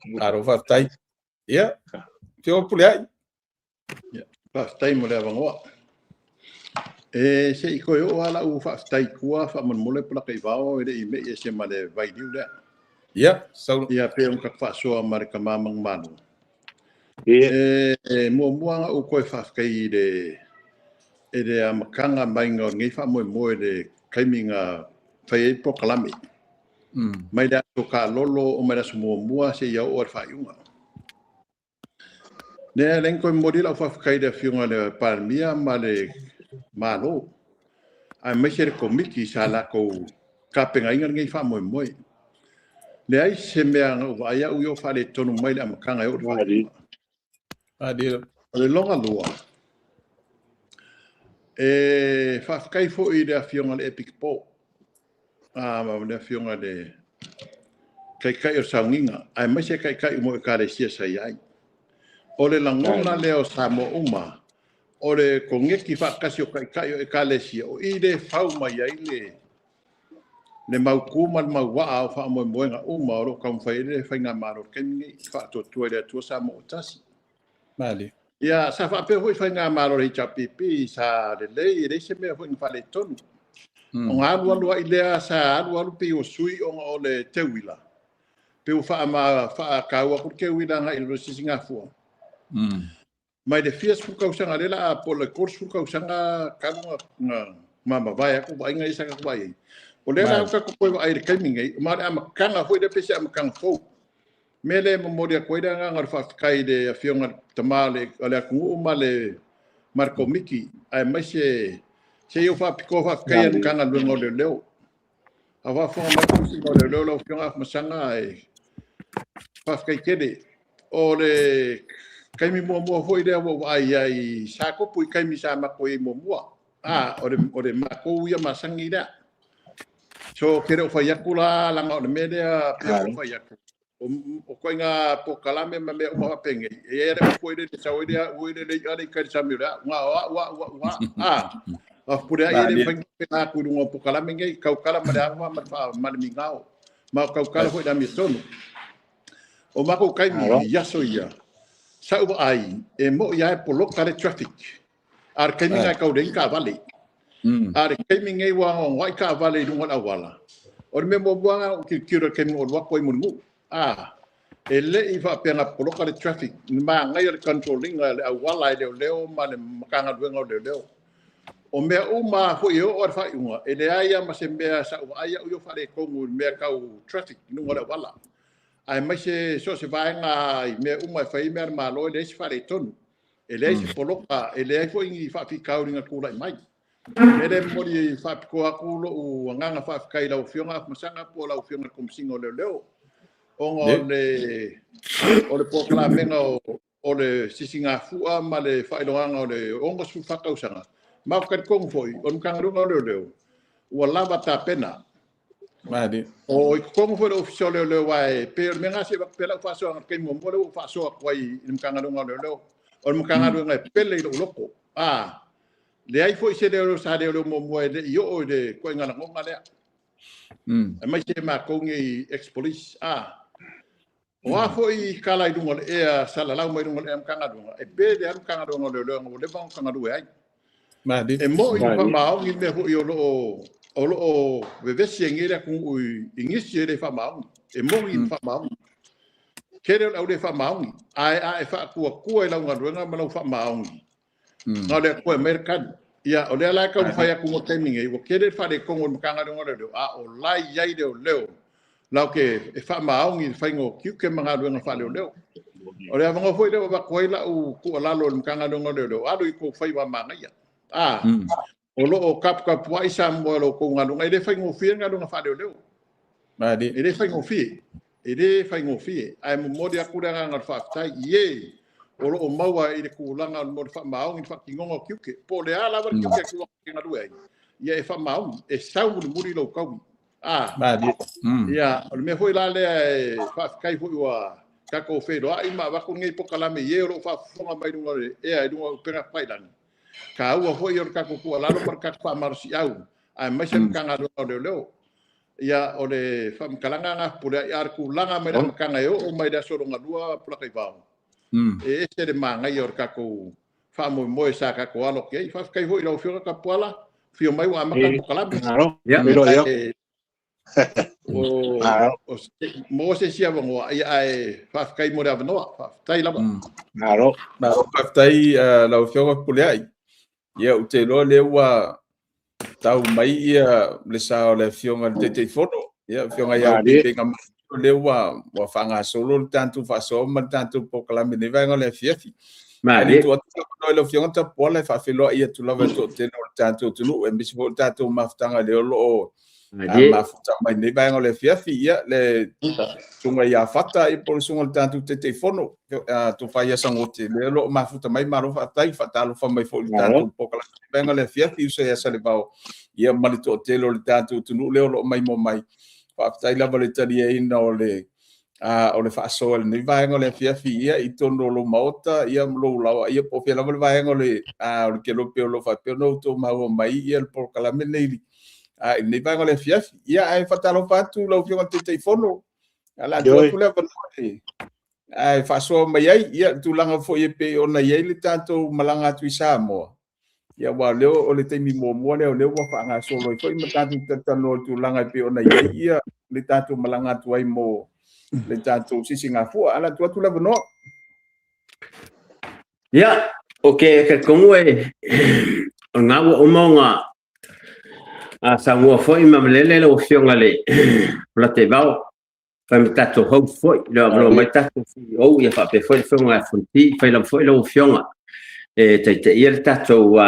[SPEAKER 2] Malo faafetai. Ia, Afioga Fepuleai.
[SPEAKER 3] Faafetai mo le avanoa. E se i toe oo lava lau faafetai i tua faamolemole Polataivao e le i mei ese ma le vailiu lea.
[SPEAKER 2] Ia, sau.
[SPEAKER 3] Ia, pei ona tatou faasoa ma le tama manumalo. E muamua ona ou toe faafetai i le i le amataga maiga o lenei faamoemoe i le taimi na fai ai polokalame. Mai le aso taalolo oo mai le aso muamua seia oo i le faaiuga. Lea lea na toe momoli lau faafetai i le Afioga i le Palemia ma le Malo, aemaise le Komiti sa latou tapenaina lenei faamoemoe. Leai se mea na ou vaai au ia o faaletonu mai le amataga e oo i le faaiuga. O le lona lua, e faafetai foi i le Afioga i le Epikopo ma le Afioga i le Taitai o le Sauniga, aemaise Taitai uma o Ekalesia sa i ai. O le lagona lea o Samoa uma, o le koneti faatasi o Taitai o Ekalesia, o i lea e fau mai ai le mautu ma le mauaa o faamoemoega uma o lo o taumafai ai le Faigamalo i le taimi lenei, e faatuatua i le Atua Samoa ua tasi. Ia, sa faapea foi Faigamalo a le HRPP, sa lelei, e leai se mea foi na faaletonu. Ona alu alu ai lea, sa alu alu pei ua sui ona o le teuila, pei ua faataua atu le teuila agai i le Sisigafua. Mai le fia sefulu tausaga lea la po o le 30 tausaga talu na mamavae atu vaaiga ia sa tatou vaai ai. O lea la ua tatou toe vaai i le taimi nei, ma o le amataga foi lea pei se amataga fou. Mea lea e momoli atu ai le agaga o le faafetai i le Afioga i le Tama o le atunuu ma le Komiti, aemaise se i ou faapitoa faafetai i le Matagaluega o Leoleo. A faafofoga mai le Komesina o Leoleo lau Afioga Afamasaga, e faafetai tele. O le taimi muamua foi lea ua ou vaai ai, sa tupu i taimi sa matou i ai muamua. O le matou ia masani lea. So, ou te le o fai atu la, leaga o le mea lea pei ona ou fai atu, o ituaiga polokalame ma mea uma faapenei, e i ai lava le upu foi lele e sau ai le au ai le le i'a le i tai i le sami o le au, na o au, au, au, au, a. A Fepuleai e le mafai ona faapena atu i luga o polokalame nei, tautala ma le ava ma le migao, ma o tautala foi i le amiotonu. O matou taimi i aso ia, sa ou vaai, e moni lava e poloka le traffic, a o le taimi lena e tau leai ni taavale. A o le taimi nei ua anoanoai taavale i luga o le auala. O le mea muamua lena na ou tilotilo i le taimi na ou alu atu ai i Mulinuu, a, e le i faapea na poloka le traffic, manaia le control ina e le auala e leoleo ma le Matagaluega o Leoleo. O mea uma lava foi e oo lava i le faaiuga, e leai lava ma se mea sa ou vaai au ia o faaletonu i le mea tau traffic i luga o le auala. Aemaise so o se vaega i mea uma e fai ai mea a le Malo, e leai se faaletonu. E leai se poloka, e leai foi ni faafitauli na tulai mai. O le mea lea e momoli faapitoa atu lou agaga faafetai i lau Afioga Afamasaga po o lau Afioga i le Komesina o Leoleo, ona o le polokalamega o le sisigafua ma le faailoaga o le 64 tausaga. Ma ou te talitonu foi, o le Matagaluega o Leoleo ua lava tapena. O i totonu foi o le Ofisa o Leoleo, aua e pei o le mea lena se i avatu pea lau faasoaga i le taimi muamua lea ua ou faasoa atu ai i le Matagaluega o Leoleo. O le Matagaluega e pele i lou loto. A leai foi se leoleo sa leoleo muamua e le i oo i le ituaiga lagona lea. Aemaise matou nei ex-police. A O a foi tala i luga o le ea, salalau mai luga o le ea Matagaluega, e pele lava le Matagaluega o Leoleo ua leva ona galue ai. E moni ma faamaoni le mea foi o lo o vevesi ai nei le atunuu i nisi e le faamaoni. E moni ma faamaoni. Tele o le au le faamaoni, ae a e faatuatua i lau galuega ma lau faamaoni, Na o le Atua e aumai le tali. Ia, o lea la e taumafai atu mo le taimi nei, ua tele le faaletonu o le Matagaluega o Leoleo, a o la e i ai leoleo latou te e faamaoni i le faiga o tiute ma galuega faaleoleo. O le avanoa foi lea ua avatu ai lau tuualalo i le Matagaluega o Leoleo, alu i tou faiva manaia. A, o lo o taputapuai Samoa i la outou galuega. E le faigofie le galuega faaleoleo. E le faigofie. E le faigofie, ae momoli atu le agaga o le faafetai i e o lo o maua i le tulaga mo le faamaoni i le faatinoga o tiute. Po o le a lava le tiute a tulaga e galue ai, ia e faamaoni, e sau mulimuli lou taui. A, ia, o le mea foi la lea e faafetai foi ua tatou feiloai ma avatu lenei polokalame i e o lo o faafofoga mai i luga o le ea i luga o upega tafailagi. Taua foi o le tatou tuualalo ma le tatou faamalosiau, aemaise le Matagaluega o Leoleo. Ia, o le faamatalaga lena Fepuleai, a o le tulaga mai le amataga e oo mai le aso lona lua Polataivao, e ese le manaia o le tatou faamoemoe sa tatou alo atu i ai. Faafetai foi i lau Afioga Tapuala, afio mai ua amata le polokalame. O maua se isi avanoa, ia, ae faafetai mo le avanoa. Faafetai lava.
[SPEAKER 2] Malo. Malo, faafetai lau Afioga Fepuleai. Ia, ou te iloa lea ua tau mai ia le sa o le Afioga i le Taitaifono, ia, Afioga ia Aupipiga Malie, lea ua faagasolo le tatou faasoa ma le tatou polokalame i lenei vaega o le afiafi. Ae le tuu atu le avanoa i lau Afioga Tapuala e faafeiloai atu lava i le toatele o le tatou atunuu, aemaise foi o le tatou mafutaga lea o lo o mafuta mai lenei vaega o le afiafi. Ia, le susuga ia Fata, ia, po o le susuga i le tatou Taitaifono, Tofa ia Sagote, lea o lo o mafuta mai, malo faafetai, faatalofa mai foi i le tatou polokalame i lenei vaega o le afiafi, uso ia Salevao, ia, ma le toatele o le tatou atunuu lea o lo o maimoa mai. Faafetai lava i le taliaina o le o le faasoa i lenei vaega o le afiafi, ia, i totonu o lou maota, ia, ma lou laoa, ia, po o fea lava le vaega o le kelope o lo o faapea ona outou maua mai ia le polokalame lenei i lenei vaega o le afiafi. Ia, ae faatalofa atu lau Afioga i le Taitaifono, o le a tuu atu le avanoa ae faasoa mai ai, ia, le tulaga foi e pei ona i ai le tatou malaga atu i Samoa. Ia, aua o lea o le taimi muamua lea o lea ua faagasolo ai foi ma tatou talatalanoa i le tulaga e pei ona i ai ia le tatou malaga atu ai mo le tatou sisigafua. Ae o le a tuu atu le avanoa.
[SPEAKER 4] Ia, o ke talitonu e o lena ua uma ona saunoa foi ma malele lau Afioga i le Polataivao, fai ma tatou host foi, le avanoa mai tatou CEO, ia faapea foi le Afioga ia Fonoti, fai lava foi lau Afioga e taitaia le tatou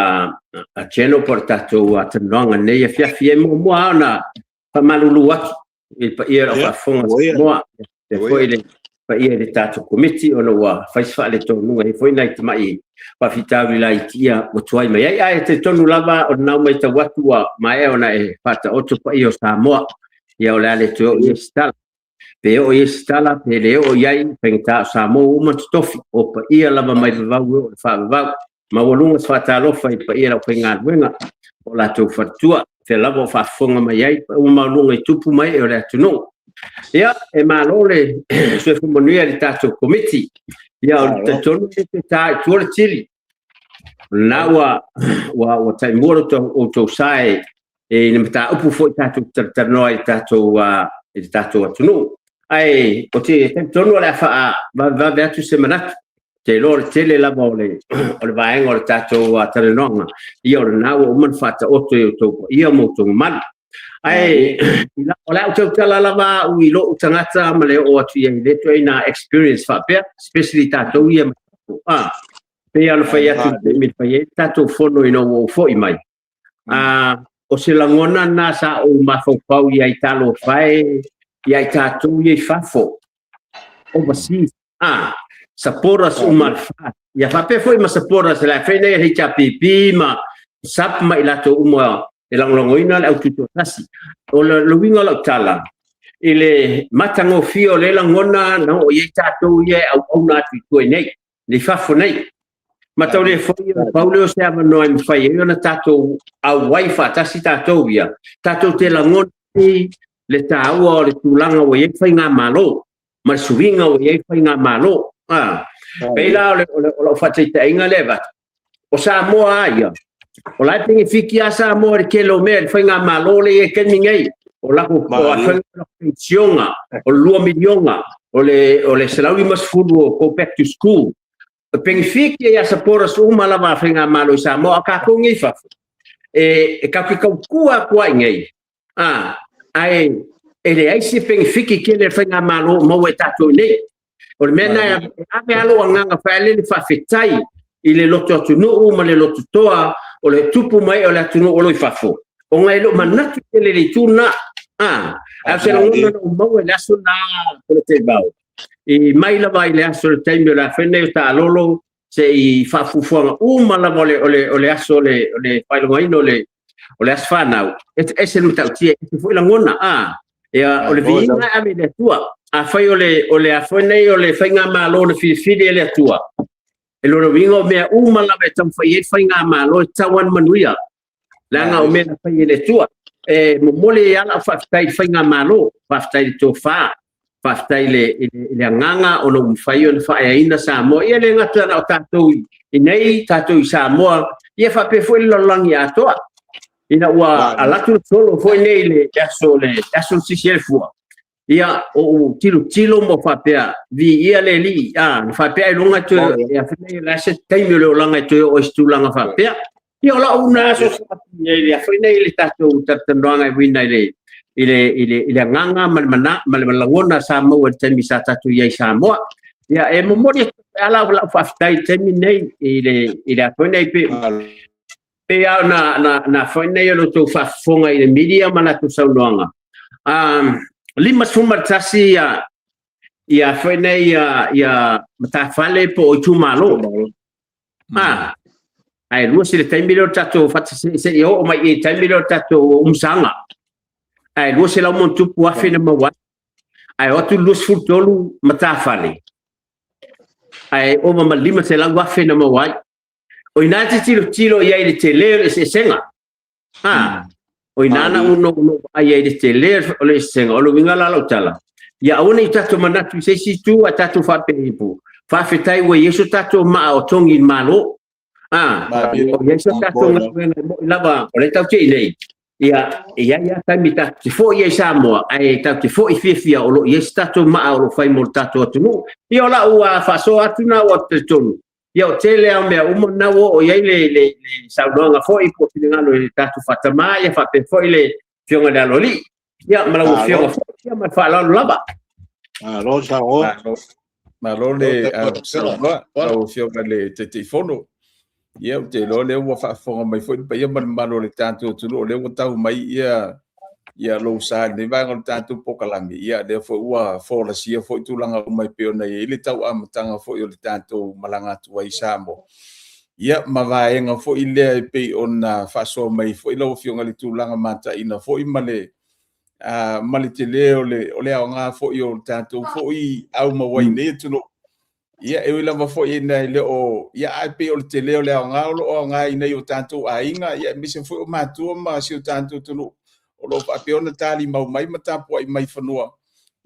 [SPEAKER 4] channel po o le tatou talanoaga nei afiafi. E muamua lava ona faamalulu atu i le paia o lau faafofoga Samoa, faapea foi le paia i le tatou komiti, ona ua fai se faaletonuga ai foi nai tamai faafitauli laiti ia ua tuai mai ai. Ae talitonu lava o lena ua matau atu ua maea ona e faataoto paia o Samoa. Ia o le a le toe oo i ai se tala. Pe oo i ai se tala, pe le oo i ai, faigata o Samoa ua uma ona totofi, o paia lava mai vavau e oo i le faavavau. Maualuga se faatalofa i le paia o le aufaigaluega o latou faletua, fea lava o faafofoga mai ai, ua maualuga i tupu ma ee o le atunuu. Ia, e malo le soifua manuia i le tatou komiti. Ia, o le talitonu e te ta i tua le tili. O lena ua taimua lo outou sa e i le mataupu foi tatou talatalanoa i le tatou atunuu. Ae o te talitonu o le a faavavevave atu se manatu. Te iloa o le tele lava o le vaega o le tatou talanoaga, ia o lena ua uma ona faataoto i outou paia ma outou mamalu. Ae o le a ou tautala lava au i lou tagata ma le oo atu i ai i lea ituaiga experience faapea, especially tatou ia pei ona fai atu i le taimi na fai ai le tatou fono ina ua ou foi mai. O se lagona lena sa ou mafaufau i ai talofa e ia i tatou ia i fafo, overseas, supporters uma a le FAST. Ia faapea foi ma supporters a le fai nei a le HRPP ma SUP ma i latou uma e lagolagoina le aututoatasi. O le uiga o lau tala, i le matagofie o le lagona na oo i ai tatou ia e auauna atu i tua i nei, i fafo nei. Matau le foi, o le pau lea o se avanoa e mafai ai ona tatou auai faatasi tatou ia, tatou te lagona ai le taua o le tulaga ua i ai faigamalo ma le suiga ua i ai faigamalo. Pei la o lau faataitaiga lea e avatu, o Samoa a ia, o la e penefiti lava Samoa i le tele o mea i le faigamalo lea e i ai i le taimi nei. O lako penisiona, o le 2 miliona, o le 150 o go back to school. E penefiti ai a supporters uma lava a faigamalo i Samoa, a tatou nei i fafo, e tatou te tautua atu ai nei, ae e leai se penefiti tele a le faigamalo o maua e tatou i nei. O le mea lena e ave lava lou agaga faaleele faafetai i le loto atunuu ma le loto toa o le tupu mai o le atunuu o lo o i fafo, ona e le o manatu tele i le itu lena. Ae o se lagona na ou maua i le aso lena Polataivao, i mai lava i le aso o le taimi o le a fai nei o taalolo, se i faafuafuaga uma lava o le aso o le faailogaina o le aso fanau, e ese le matautia, e ese foi lagona. Ia, o le viiga e ave i le Atua. Afai o le a foi nei o le faigamalo na filifili e le Atua, e lona uiga o mea uma lava e taumafai ai le faigamalo e tatau lava ona manuia, leaga o mea na fai e le Atua. E momoli ai lava lau faafetai i le faigamalo, faafetai i le tofa, faafetai i le agaga ona ua mafai ona faaeaina Samoa. Ia le gata na o tatou i nei, tatou i Samoa, ia faapea foi le lalolagi atoa. Ina ua alu atu le solo foi nei le aso le aso sisi ai le fua, ia o ou tilotilo ma faapea, viia le Alii, na faapea ailoga e toe, ia foi nei o le a se taimi o le olaga e toe oo i se tulaga faapea. Ia o lau na aso sa i le aso nei le tatou talatalanoaga e uiga i le i le i le i le agaga ma le mana ma le lagona sa maua i le taimi sa tatou i ai i Samoa. Ia e momoli atu pea lau lau faafetai i le taimi nei i le i le aso nei pe pei lava ona na na foi nei o lo outou faafofoga i le media ma latou saunoaga. 51 ia ia foi nei ia ia matafale po o itumalo. Ah, ae lua se le taimi lea o le tatou se i oo mai i le taimi lea o le tatou umusaga. Ae 200 ma ono tupu afe na maua ai. Ae o atu le 23 matafale. Ae ova ma 500,000 na maua ai. O ina te tilotilo i ai le tele o le eseesega. Ah, o ina na uno uno ai ai le tele o le eseesega. O le uiga la lau tala. Ia aua ne i tatou manatu i se isi itu a tatou faapea faafetai ua i ai so tatou maa o togi i le Malo. Ah, o i ai so tatou galuega e moi lava o lea tatou te i nei. Ia, e i ai lava taimi tatou te foi ai Samoa, ae tatou te foi fiafia o lo o i ai se tatou maa o lo o fai mo le tatou atunuu. Ia o lau faasoa atu na ua talitonu. Ia o tele lava o mea uma na ua oo i ai le, le, le saunoaga foi po o finagalo i le tatou faatamā, ia faapea foi le afioga i le Aloalii. Ia ma lau afioga foi, ia ma le faaaloalo lava.
[SPEAKER 1] Malo saunoa.
[SPEAKER 2] Malo, malo le saunoa lau Afioga i le Taitaifono. Ia, ou te iloa o lea ua faafofoga mai foi le paia ma le mamalu o le tatou atunuu, o lea ua tau mai ia ia lou sa i lenei vaega o le tatou polokalame. Ia, lea foi ua folasia foi tulaga uma e pei ona i ai le tau amataga foi o le tatou malaga atu ai i Samoa. Ia, ma vaega foi lea e pei ona faasoa mai foi lau Afioga i le tulaga mataina foi ma le tele o le aoga foi o le tatou foi aumau ai nei atunuu. Ia, e ui lava foi ina e le o ia, ae pei o le tele o le aoga o lo o aoga i nei o tatou aiga, ia aemaise foi o matua ma si o tatou atunuu o lo o faapea ona talimau mai ma tapuai mai fanua,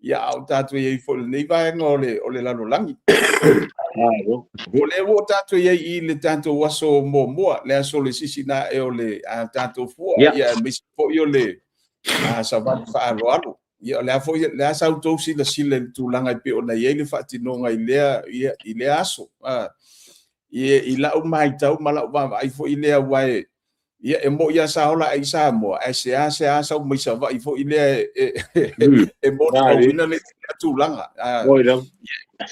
[SPEAKER 2] ia a o tatou i ai foi i lenei vaega o le lalolagi. O lea ua tatou i ai i le tatou aso muamua, le aso o le sisina ae o le tatou fua, ia aemaise foi o le savali faaaloalo. Ia, o le a foi le a sa outou silasila i le tulaga e pei ona i ai le faatinoga i lea aso? I lau matau ma lau vaavaai foi lea, aua e ia e moi lava sa ola ai i Samoa, ae seasea sau mai Savaii foi lea e molimauina le tulaga.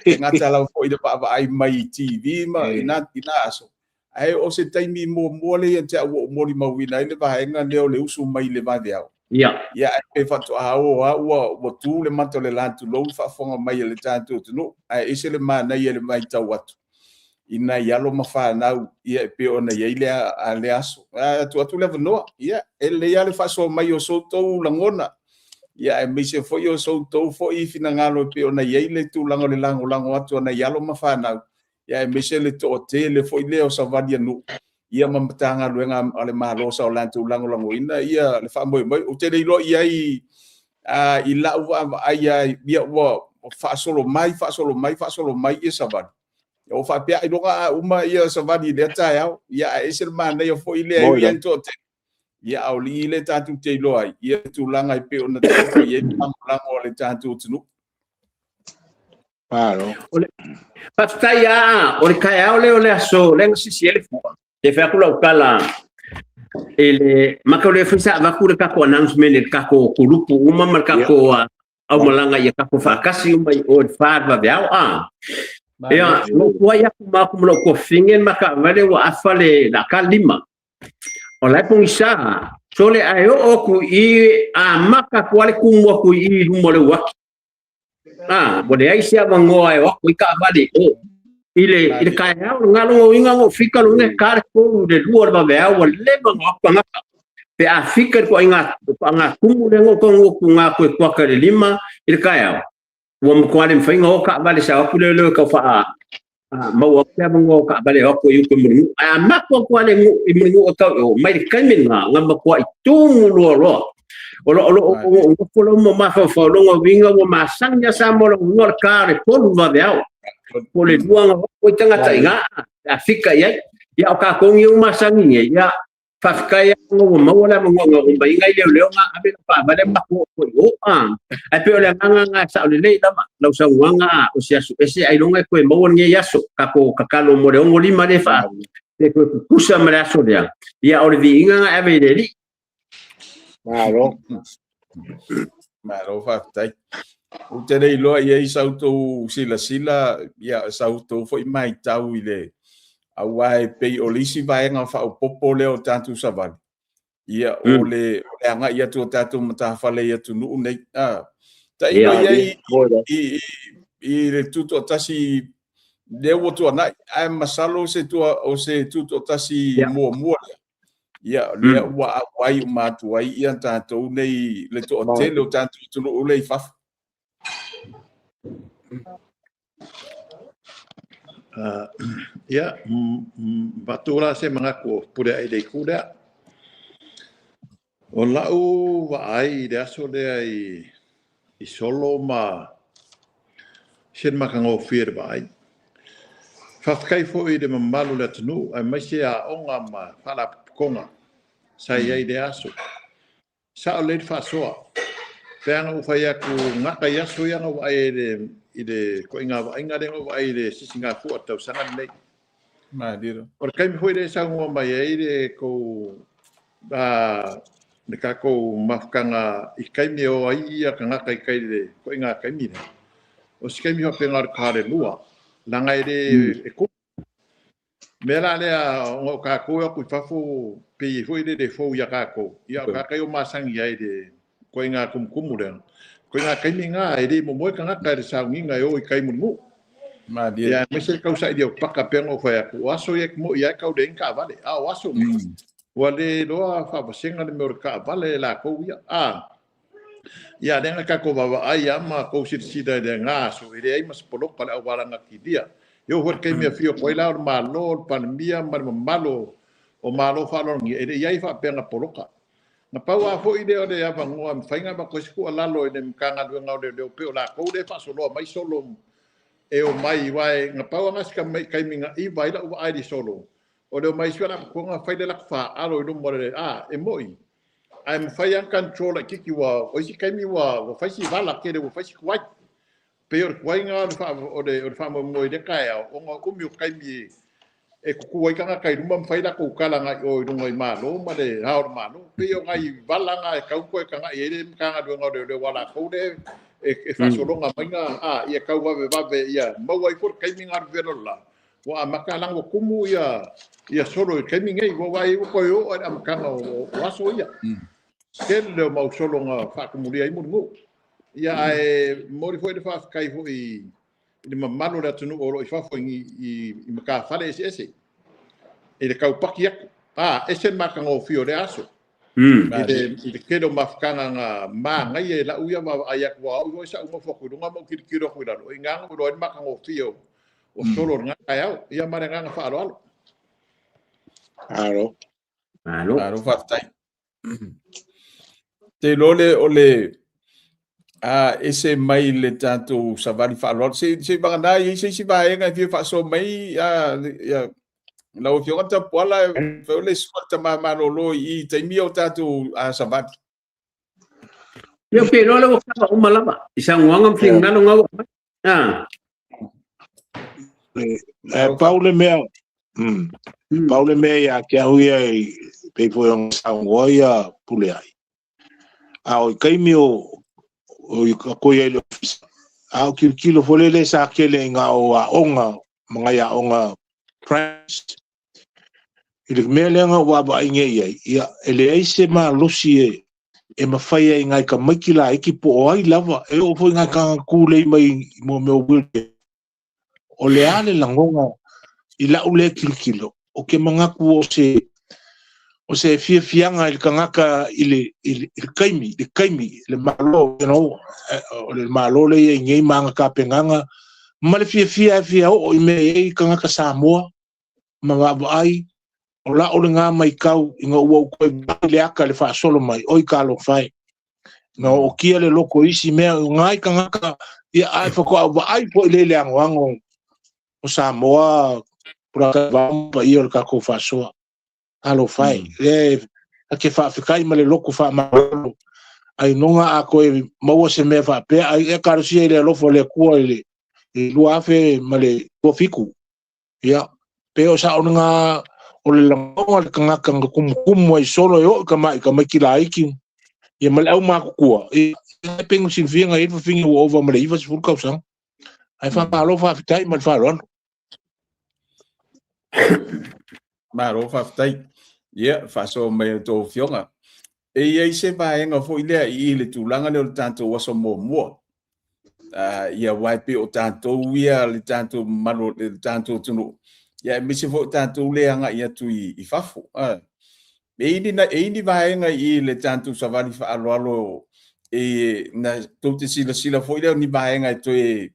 [SPEAKER 2] E gata lava foi le vaavaai mai i TV ma i na aso. Ae o se taimi muamua lea ia te au ua ou molimauina ai le vaega lea o le usu mai i le vaveao. Ia, ae pe faatoa oo lava ua tu le mata o le la, tulou le faafofoga mai a le tatou atunuu, ae ese le manaia i le vaitau atu i nai alo ma fanau, ia e pei ona i ai lea aso. Atu atu le avanoa, ia e lelei lava le faasoa mai o so outou lagona, ia aemaise foi o so outou foi finagalo e pei ona i ai le tulaga o le lagolago atu a nai alo ma fanau, ia aemaise le toatele foi lea o savali a nuu, ia ma Matagaluega a le Malo sa o latou lagolagoina ia le faamoemoe. Ou te le iloa i ai i lau vaavaai, ia ua faasolo mai, faasolo mai, faasolo mai ia savali. Ua faapea ailoga a uma ia savali i lea taeao. Ia ae ese le manaia foi lea i le toatele. Ia a o li le tatou te iloa ai ia tulaga e pei ona taoto i ai le lagolago a le tatou atunuu.
[SPEAKER 1] Malo.
[SPEAKER 4] Faafetai lava, o le taeao lea o le aso lea na sisi ai le fua. E fai atu lau tala i le mata o lea foi sa avatu le tatou announcement i le tatou kulupu uma ma le tatou aumalaga ia tatou faatasi uma i o i le 4 le vaveao a. Ia, lou tuai atu ma aku ma lou tuafafine ma taavale ua afa le ata 5. O la e pogisa, sole ae oo atu i amata atu lava le tumu atu i i luma o le uati. Ah, ua leai se avanoa e o atu ai taavale i o. I le taeao, le lona uiga na ou fika lona e ta le 3 i le 2 o le vaveao ua leva ona o atu tagata. Pe a fika i le toaiga tumu lea na ou taunuu atu na toe kuata i le 5 i le taeao, ua matua le mafai ona o taavale sa o atu leoleo e tau faa maua atu se avanoa o taavale e o atu ai i uta i Mulinuu. Ae amata atu lava le nuu i Mulinuu o tau i o, mai le taimi lena, na matuai tumu loaloa. O lo o lo o nofo la uma mafaufau lona uiga ua masani lava Samoa lona uiga o le ta o le 3 vaveao. Po o le 2 na o atu ai tagata i ina a fika i ai. Ia o tatou nei ua masani nei, ia faafetai lava ua maua le avanoa na uma i leoleo na ave lau taavale ma matou oo i o. Ae pei o le agaga lena e sao lelei lava lau saunoaga o se aso ese ailoga e toe maua lenei aso. Tatou tatalo mo le 65 lea Pe toe tutusa ma le aso lea, ia o le viiga na e ave i le Alii.
[SPEAKER 1] Malo.
[SPEAKER 2] Malo faafetai. Ou te le iloa i ai sa outou silasila, ia sa outou foi matau i le aua e pei o le isi vaega faaopoopo lea o tatou savali, ia o le agai atu o tatou matafale i atunuu nei. Tailo i ai i le tutoatasi lea ua tuanai, ae masalo o se tutoatasi muamua lea. Ia, lea ua auai uma atu ai ia tatou nei, le toatele o tatou atunuu lea i fafo.
[SPEAKER 3] Ia, avatu la se manatu o pule ai le itu lea. O lau vaai i le aso lea i solo ma se matagofie le vaai. Faafetai foi i le mamalu o le atunuu aemaise aoga ma faalapotopotoga sa i ai i lea aso. Sao lelei le faasoa. Pe ana ou fai atu gata i aso ia na ou vaai ai i le ituaiga vaaiga lea na ou vaai i le sisigafua o le tausaga lenei. O le taimi foi lea e saunoa mai ai le tou le tatou mafutaga i taimi e o ai ia tagata i tai i le ituaiga taimi lea. O se taimi faapena o le ta o le 2, leaga e le e tumu. Mea la lea, ona o tatou e o atu i fafo, pei foi lele e fou ia tatou, ia o tagata ia ua masani ai i le ituaiga tumutumu lea. Ituaiga taimi na, e le momoe tagata i le sauniga e o i tai mulimuu. Ia, aemaise le tausaili o paka pei ona ou fai atu, o aso ia e mo'i ai tau leai ni taavale, a o aso nei, ua le iloa faavasega le mea o le taavale e latou ia. A, ia, lea na tatou vaavaai lava ma tou silasila i lena aso, e leai ma se poloka o le auala na kilia. E oo foi i le taimi e afio atu ai La Ao o le Malo, o le Palemia ma le mamalu o Malo faaaloalogia, e le i i ai faapea na poloka. Na pau lava foi lea o le avanoa e mafai ona avatu ai se tuualalo i le Matagaluega o Leoleo, pei o latou lea e faasoloa mai solo e omai, aua na pau lava na si taimi na iva ai lau vaai i le solo, o le omai isi faalapotopotoga fai le latou faalo i luma o le, a, e moni, ae mafai lava ona control laitiiti, aua o isi taimi ua fai si vala tele, ua fai si tuai. Pei o le tuaiga o le faamoemoe i lea taeao, ona o umi o taimi e tutu ai tagata i luma ma fai latou tala agai o i luga i Malo ma le Ao o le Malo. Pei o nai vala na e tatau ona toe tagai ai le Matagaluega o Leoleo aua o latou lea e faasologa mai na, a, ia tau vavevave ia maua ai foi le taimi na alu velo le la, ua amata leaga ua tumu ia solo i le taimi nei, ua vaai ua toe oo lava i le amataga o aso ia. Tele lea o mau solo na faatumulia ai Mulinuu. Ia, ae momoli foi le faafetai foi i le mamalu o le atunuu o lo o i fafo i matafale eseese i le taupaki atu. A, ese le matagofie o lea aso. I le tele o mafutaga na manaia i lau ia vaavaai atu, aua o au foi sa ou nofo atu i luga ma ou tilotilo atu i lalo, o i ina na ou iloa ai le matagofie o solo o lena taeao. Ia ma le agaga faaaloalo.
[SPEAKER 1] Malo.
[SPEAKER 4] Malo.
[SPEAKER 2] Malo faafetai. Te iloa le o le a ese mai le tatou savali faaaloalo. Se vagana i ai se isi vaega e fia faasoa mai a ia lau Afioga Tapuala fai o le sua tama malolo i i taimi o tatou savali.
[SPEAKER 4] Ia, ou te iloa lea ua kava uma lava i saunoaga ma finagalo na ua aumai. Ah.
[SPEAKER 1] E pau le mea, pau le mea ia te au ia i pei foi ona saunoa ia pule ai. A o i taimi o i ko ia i le ofisa, a o tilotilo foi lele sa tele i ngā o aoga, ma ngai aoga private. I le mea lea na ou vaavaai nei i ai, ia, e leai se malosi e mafai ai i ngai tamaiti laiti po o ai lava, e oo foi i ngai tagata tulei mai i mea o wheelchair. O le a le lagona i lau lea tilotilo, ou te manatu o se fiafiaga i le tagata i le, i le, i le taimi, le taimi, le Malo, you know, o le Malo lea e i ai nei ma ana tapenaga, ma le fiafia e fia oo i mea e i ai tagata Samoa, ma vaavaai, o la'u lena maitau ina ua ou toe vaai le ata i le faasolo mai, oi talofa e, na ootia le loto i isi mea, o nai tagata, ia ae faatoa vaai foi lea i le anoano o Samoa, Polataivao ma paia o le tatou faasoa. Talofa e, lea e te faafetai ma le loto faamalolo, ailoga a toe maua se mea faapea, ai e talosia i le alofa o le Atua i le 2027. Ia, pe o sao lena O le lagona le tagata na tumutumu ai solo e oo i ka tamaiti laiti ia ma le aumatutua, e pei ona silafia na i ai le fafine ua ova ma le 90 tausaga. Ae faamalo faafetai ma le faaaloalo.
[SPEAKER 2] Malo faafetai. Ia, faasoa mai e le tou afioga. E i ai se vaega foi lea i le tulaga lea o le tatou aso muamua. Ia aua e pei o tatou ia le tatou mamalu o le tatou atunuu, ia aemaise foi o tatou lea e agai atu i fafo. E i ai ni vaega i le tatou savali faaaloalo e na tou te silasila foi lea o ni vaega e toe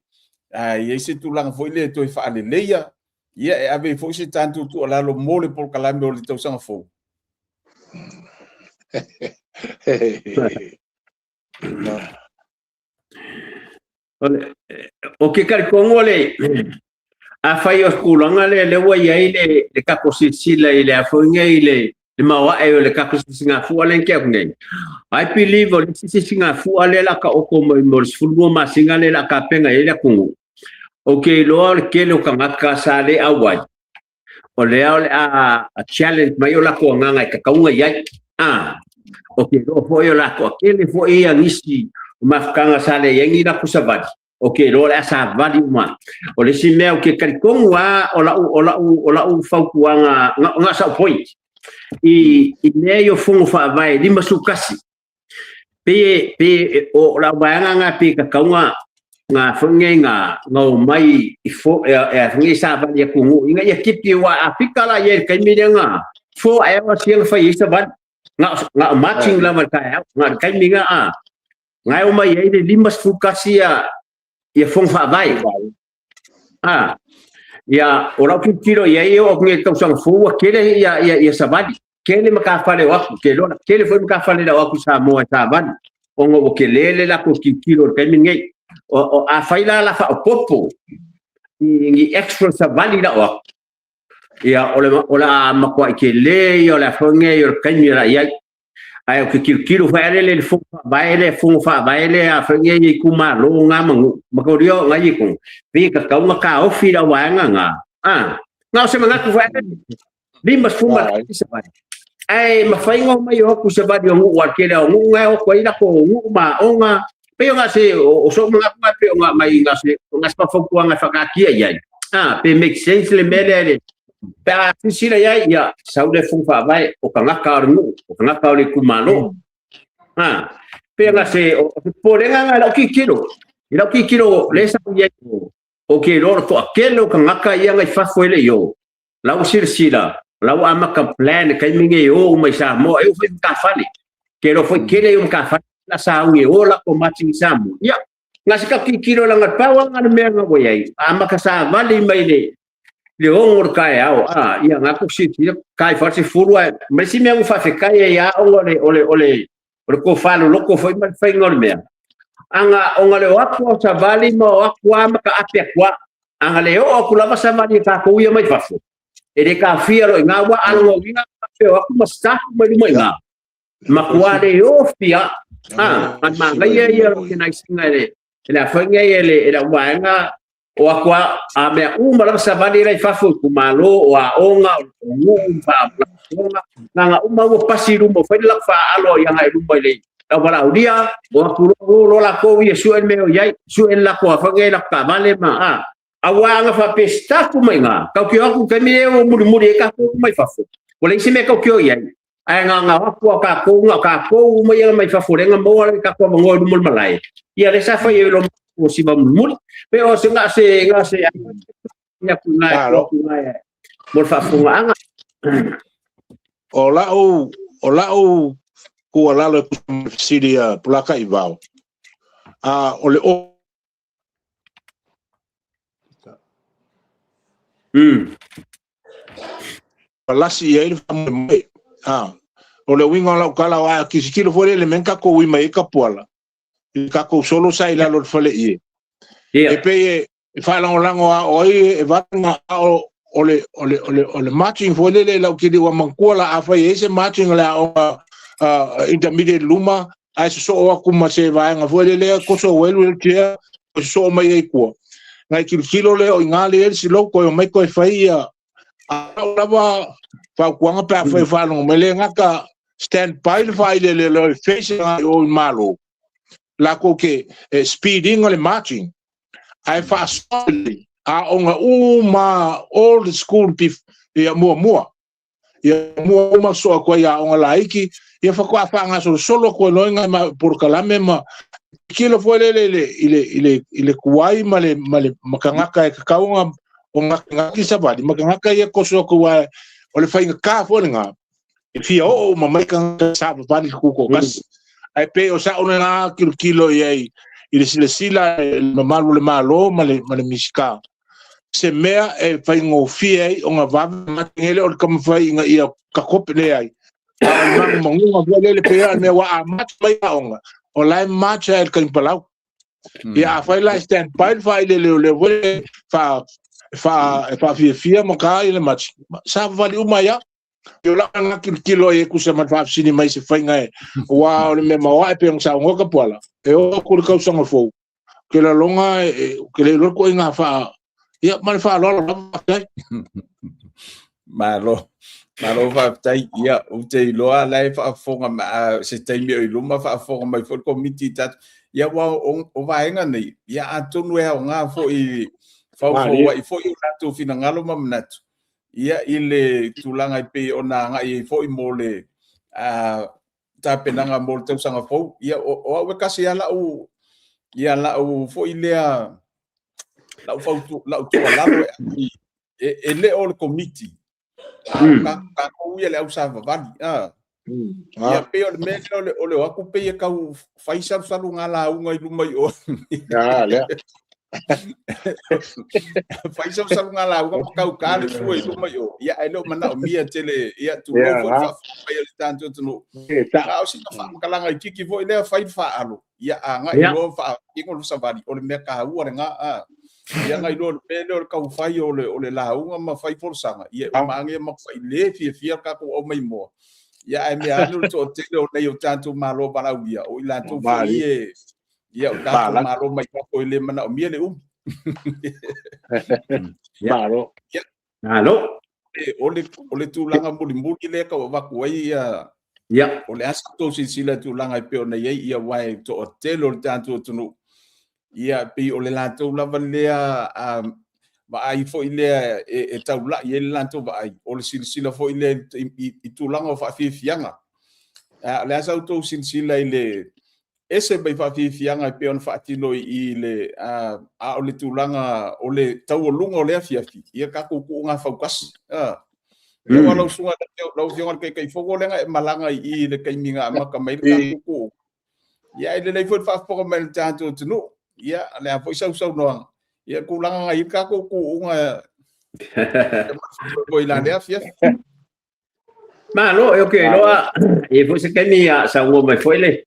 [SPEAKER 2] i ai se tulaga foi lea e toe faaleleia, ia e ave ai foi se tatou tuualalo mo le polokalame o le tausaga fou.
[SPEAKER 4] O ke talitonu o le afai o tulaga lea lea ua i ai le tatou silasila i le a foi nei le maoae o le tatou sisigafua lea na tea atu nei. I believe o le isi sisigafua lea o le a taoto mai mo le 12 masina lea o le a tapena i ai le atunuu. Ou te iloa o le tele o tagata sa le auai, o lea o le a challenge mai o latou agaga e tatau ona i ai. Ou te iloa foi o le a toatele foi ia nisi o mafutaga sa le i ai ni latou savali, ou te iloa o le a savali uma. O le isi mea ou te talitonu lava o lau, o lau, o lau fautuaga, na o sau point, i mea ia o fono faavae 51, Pei pei o lau vaega na pei tatau na na foi nei na na omai i fo e e foi nei savali atunuu ina ia tipi aua a fika la i ai i le taimi lea na 4 hours ia na fai ai savali na o na o marching lava i le taeao na o le taimi na a na e omai ai le 51 ia ia fono faavae a ia o lau tilotilo i ai e oo atu nei i le tausaga fou ua tele ia ia ia savali tele matafale o atu ke loa tele foi matafale o atu i Samoa e savali ona ua tele le latou tilotilo i le taimi lenei. O afai la la faaopoopo i ni extra savali la o atu ia o le a matuai tele ia o le a foi nei o le taimi o le a i ai. Ae ou te tilotilo foi lea i le fono faavae lea, fono faavae lea a foi nei i itumalo nga ma nuu, ma taulia o nai i pei e tatau ona taofi lau vaega nga. Na o se manatu foi lea, 51 savali. Ae mafai ona omai o atu savali o nuu a tele o nuu nga e o atu ai latou nuu ma aoga. Pei o se o so'u manatu nga pei o nga mai nga se nga se fautuaga e faataatia i ai. Pe make sense le mea lea le pe a silasila i ai, ia sau le fono faavae o tagata o le nuu, o tagata o le itumalo. Pe nga se o se popolega nga i lau tilotilo. I lau tilotilo lea sa ou i ai ou te iloa o le toatele o tagata ia na i fafo e le i o. La ua silasila, la ua amata plan le taimi nei e o uma i Samoa, e oo foi i matafale. Te iloa foi tele ia matafale la sauni e o latou marching i Samoa. Ia, na se tatou tilotilo laga le pau lava le mea na ua i ai, amata savali mai le 6 o le taeao, ia na tou silasila, ta i fale 10 ae, ma le isi mea ua faafetai ai lava ona o le, o le, o le, o le tofa loloto foi ma le faiga o le mea. Aga ona le o atu o savali ma o atu lava ma taape atu lava. Aga le oo atu lava savali e tatou ia mai fafo, e le taofia loa i ina, aua a lona uiga faapea o atu ma staff mai luma i ina. Matua le ofia, a manaia ia o le organizing e le a foi nei e le au vaega o atu a mea uma lava savali la i fafo i itumalo, o aoga, o nuu, faalapotopotoga, na nga uma ua pasi i luma, ua fai le latou faaalo i agai i luma i le au valaaulia, o atu loa o latou ia sue le mea o i ai, sue le latou a foi nei latou taavale ma a. Aua ana faapea staff uma i ina, tatou te o atu i le taimi lea ua mulimuli ai tatou uma i fafo, ua leai se mea tatou te o i ai. Ae na ona o atu lava o tatou, na o tatou uma ia mai fafo lea na maua le tatou avanoa i luma o le malae. Ia lea sa fai ai loa o siva mulimuli. Pe o se na se na se ia ku nai
[SPEAKER 1] Malo.
[SPEAKER 4] ku nai mo le faafofogaaga.
[SPEAKER 1] O lau tuualalo e tusa ma le fesili a Polataivao, a o le o palasi i ai le faamoemoe. O le uiga o lau tala, a tilotilo foi lea i le mea na tatou ui mai ai tapuala, i tatou solo sa i lalo o le faleie, e pei e faalagolago lava o ai e vaega o le marching foi lele i lau tili ua manatua la afai e i ai se marching o le aoga intermediate luma ae sosoo atu ma se vaega foi lele toso welu wheelchair sosoo mai ai tua ngai tilotilo lea o i ina le i ai le silou toe omai toe fai ia a lava. Fautuaga pe afai faalogo mai le gata stand by le faailele o le face agai o i Malo latou ke speed ina le marching ae faasoa lelei aoga uma all the school ia muamua ia mua uma soo atu ai aoga laiti ia faatoa faagasolosolo atu ai loa i nai polokalame ma kilo foi lele i le tuai ma le tagata e tatau ona o gatigati savali ma tagata ia toso atu ai o le faigata foi lena e fia oo uma mai tagata savavali tutoatasi. Ae pei o sa'u lena kilokilo i ai i le silasila i le mamalu o le Malo ma le Minisita se mea e faigofie ai ona vave matagele o le taumafai ina ia takope leai a o le magumaguga foi lele pei o le mea ua amata mai aoga o la e march ai le taimi. Ia afai la e stand by le faailele o lea foi e faafiafia ma ka i le march savavali uma ai. O lau lena tilotilo ai e tusa ma le faafesili mai se faiga e aua o le mea maoae pe ona saunoa ka puala e oo atu le tausaga fou ke lalonga ke le iloa ituaiga faa ia ma le faaaloalo lava. Faafetai.
[SPEAKER 2] Malo. Malo faafetai. Ia, ou te iloa la e faafofoga se taimi o i luma faafofoga mai foi le komiti i tatou. Ia, aua o vaega nei, ia atonu e aoga foi faufauai foi o latou finagalo ma manatu. Ia, i le tulaga e pei ona agai ai foi mo le tapenaga mo le tausaga fou. Ia, o au e kasi lava lau, ia lau foi lea, lau fautu, lau tuualalo e le o le komiti, a o tatou ia le au savavali. Ia, pei o le mea lea o le o atu pei e tau fai salusalu ngā lauga i luma i o.
[SPEAKER 1] Ah, lea.
[SPEAKER 2] Fai salusalu ngā lauga ma tau ka le fua i luma i o. Ia, e le o manaomia tele, ia, tulou foi le faafofoga mai a le tatou atunuu. A o sina faamatalaga itiiti foi lea fai le faaalo. Ia, agai loa faatino le savali, o le mea taua lena. Ia, agai loa le mea lea o le taumafai o le lauga ma fai folasaga, ia, e uma ane matuai le fiafia le tatou au maimoa. Ia, ae mea ane o le toatele o nei o tatou Malo valaaulia, o i latou foi e, ia, o tatou Malo mai fafo e le manaomia le umi.
[SPEAKER 1] Malo.
[SPEAKER 2] Ia.
[SPEAKER 4] Malo.
[SPEAKER 2] O le tulaga mulimuli lea tau avatu ai ia o le a sa outou silasila i tulaga e pei ona i ai ia aua e toatele o le tatou atunuu ia pei o le latou lava lea vaai foi lea e taulai ai le latou vaai o le silasila foi lea i tulaga o faafiafiaga. O le a sa outou silasila i le ese mai faafiafiaga e pei ona faatino i le a o le tulaga o le taualuga o le afiafi ia tatou tuuga fautasi. Ia, lau susuga lau Afioga i le Taitaifono lea na e malaga i le taimi na amata mai le tatou tuu. Ia, e lelei foi le faafofoga mai le tatou atunuu. Ia, le a foi sausaunoaga. Ia, tulaga na i le tatou tuuga foi la lea afiafi.
[SPEAKER 4] Malo, e okay loa e foi se taimi a saunoa mai foi le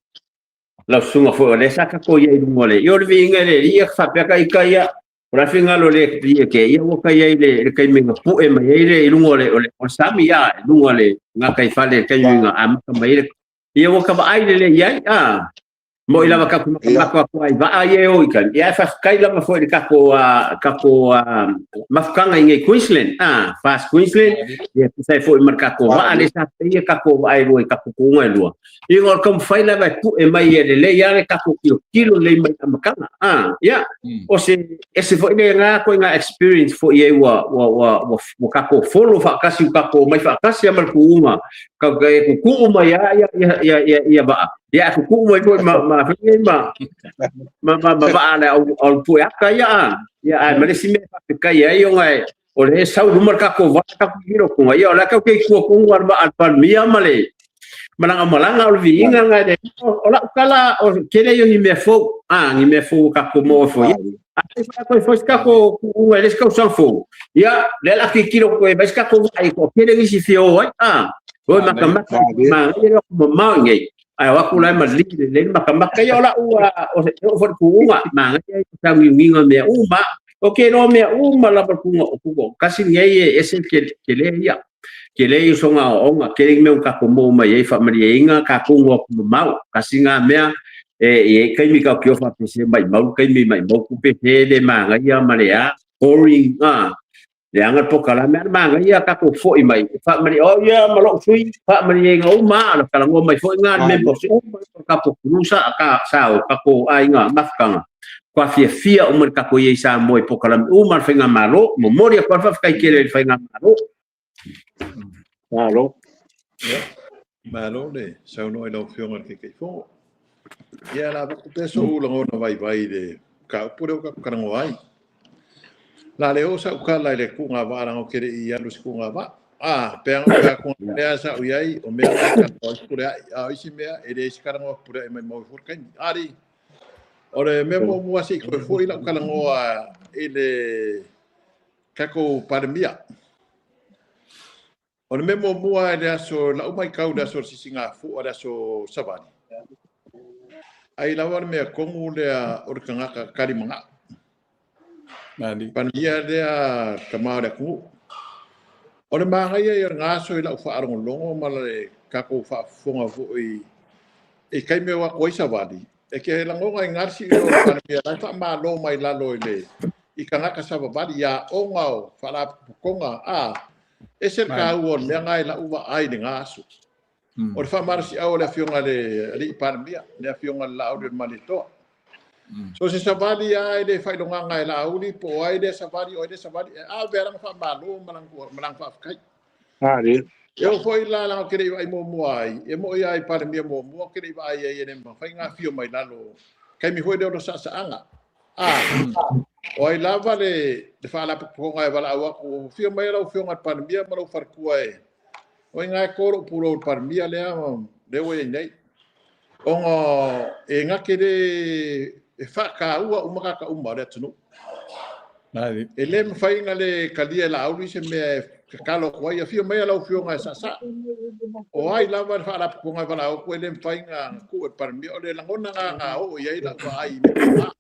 [SPEAKER 4] lau susuga foi o lea sa tatou i ai i luga o le ia o le viiga le ia faapea ka ika ia o la finagalo le ia ke ia ua kai ai le taimi na pu'e mai ai le i luga o le sami ia i luga o le gataifale le taimi na amata mai ai le ia ua kavaai lelei ai a mo i lava tatou makamaka atu ai vaa ia e o i kai ia e faafetai lava foi i le tatou mafutaga i nei Queensland a Fast Queensland ia tusa ai foi ma le tatou vaa le sa ia tatou vaa e lua i tatou tuuga e lua ia o le taumafai lava e pu'e mai e lelei a le tatou tilotilo lelei mai amataga a ia o se ese foi le ga koe nga experience foi ai ua tatou follow faatasi ua tatou mai faatasi ma le tuuga ka e kukuu mai a ia vaa ia kukuu mai foi ma foi ma vaa le au pue aka ia a ia ai ma le si mea faafetai ai ona o le sau luma le tatou vaa tatou tilo kuga ia o le kau ke kua kuga le vaa palmia ma le malaga malaga o le viiga nga le o lau kala o kele yo ni mea fou a ni mea fou tatou mo foi ai fa koe foi tatou kuga le tausaga fou ia le la tilotilo koe vai tatou vai ko kele nisi fio ai a oi makamaka ma le mamao ngai ai o aku lai ma li le le makamaka ia o lau o se o foi kuga ma ngai ka ngiugiga mea uma o ke no mea uma lava kuga o kuga kasi ngai e ese ke le ia ke le i songa o onga ke le mea ka ko mo mai e fa malie ka kuga ku mamao kasi ngā mea e e kaimi ka kio fa pese mai mau kaimi mai mau ku pe le ma ngai ma le a boring a. Leaga le polokalame a le manaia tatou foi mai faamalie o ia ma lou sui faamalieina uma a o le talanoa mai foi lena a le members uma o le tatou atunuu sa sa o tatou aiga mafutaga matua fiafia uma le tatou i ai i Samoa i polokalame uma a le faigamalo. Momoli atu ai le faafetai tele i le faigamalo.
[SPEAKER 1] Malo.
[SPEAKER 3] Ia, malo le saunoa i lau Afioga i le Taitaifono. Ia, o le a avatu pea sou lagona vaivai i le mataupu lea ua tatou talanoa ai. O le a le oo sau tala i le tuugavaa leaga ou te le i alu i se tuugavaa. A, pe ana ou fai atu na o lea sa ou i ai, o mea na e talanoa ai Fepuleai, a o isi mea e leai se talanoa a Fepuleai maumau ai fua le taimi. Alii, o le mea muamua se i toe foi lau talanoa i le tatou Palemia. O le mea muamua i le aso, lau matau i le aso o le sisigafua, le aso Savali, ai lava le mea tonu lea o le tagata talimanao. Palemia lea tama o le atunuu. O le manaia ia o lena aso i lau faalogologo ma le tatou faafofoga foi i taimi e o atu ai Savali, e te lagona i ina le CEO o le Palemia la e faamalo mai lalo i le i tagata savavali, i aoga o faalapotopotoga, a ese le taua o le mea lena i lau vaai i lena aso. O le faamalosiau o le Afioga i le Alii Palemia, le Afioga i le Laauli o le Malietoa. So se savali lava e le faailogaga e Laauli po o ai lea savali o ai lea savali, e ave lava lana faamalo ma lana faafetai. E oo foi la leaga ou te le i vaai muamua ai, e moni lava i Palemia muamua ou te le i vaai ai e le mafai ona afio mai lalo, taimi foi lea o le saasaaga. A, o ai lava le faalapotopotoga e valaau atu, afio mai lau Afioga i le Palemia ma lou faletua e, o i ina e to lou pulou i le Palemia lea, lea ua i ai nei. Ona e na te le e faataua uma tagata uma o le atunuu. E le mafai ona le talia e Laauli se mea e tatalo atu ai, afio mai lau Afioga e saasaa. O ai lava le faalapotopotoga e valaau atu, e le mafai ona tuu e le Palemia. O le lagona lena na oo i ai lau vaai i mea uma.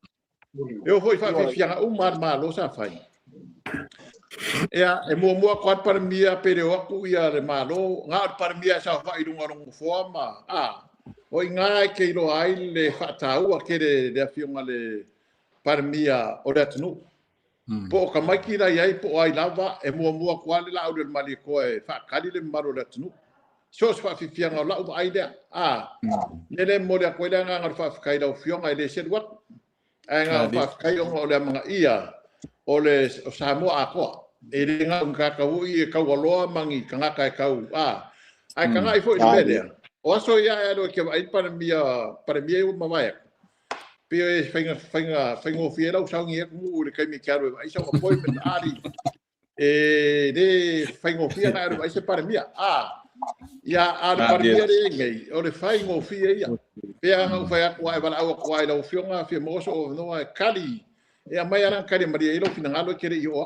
[SPEAKER 3] E oo foi i faafiafiaga uma a le Malo sa fai. Ia, e muamua atu lava le Palemia pe le o atu ia le Malo, na o le Palemia e saofai i luga o lona nofoa ma, a, o i ina e te iloa ai le faataua tele le Afioga i le Palemia o le atunuu. Po o tamaiti la i ai po o ai lava, e muamua atu lava le Laauli o le Malietoa e faatali le mamalu o le atunuu. So o se faafiafiaga o lau vaai lea. A, mea lea e momoli atu ai le agaga o le faafetai i lau Afioga, e le selu atu. Ae na o faafetai ona o le amanaia o le o Samoa atoa. E le na o ni tagata foi e taualoa ma ni tagata e tau, a, ae tagai foi i le mea lea. O aso ia e alu e te vaai le Palemia, Palemia ia ua mavae atu. Pei e faiga, faiga, faigofie ai lau sauni atu i le taimi e te alu e vaai sau appointment, ali. E le faigofie ona alu ai se Palemia. A, ia, a o le Palemia lea e i ai nei, o le faigofie ia. Pei ona ou fai atu, a e valaau atu lava i lau Afioga, fia maua sou avanoa e tali, e aumai lava lana tali e malie ai lou finagalo e te le i oo atu.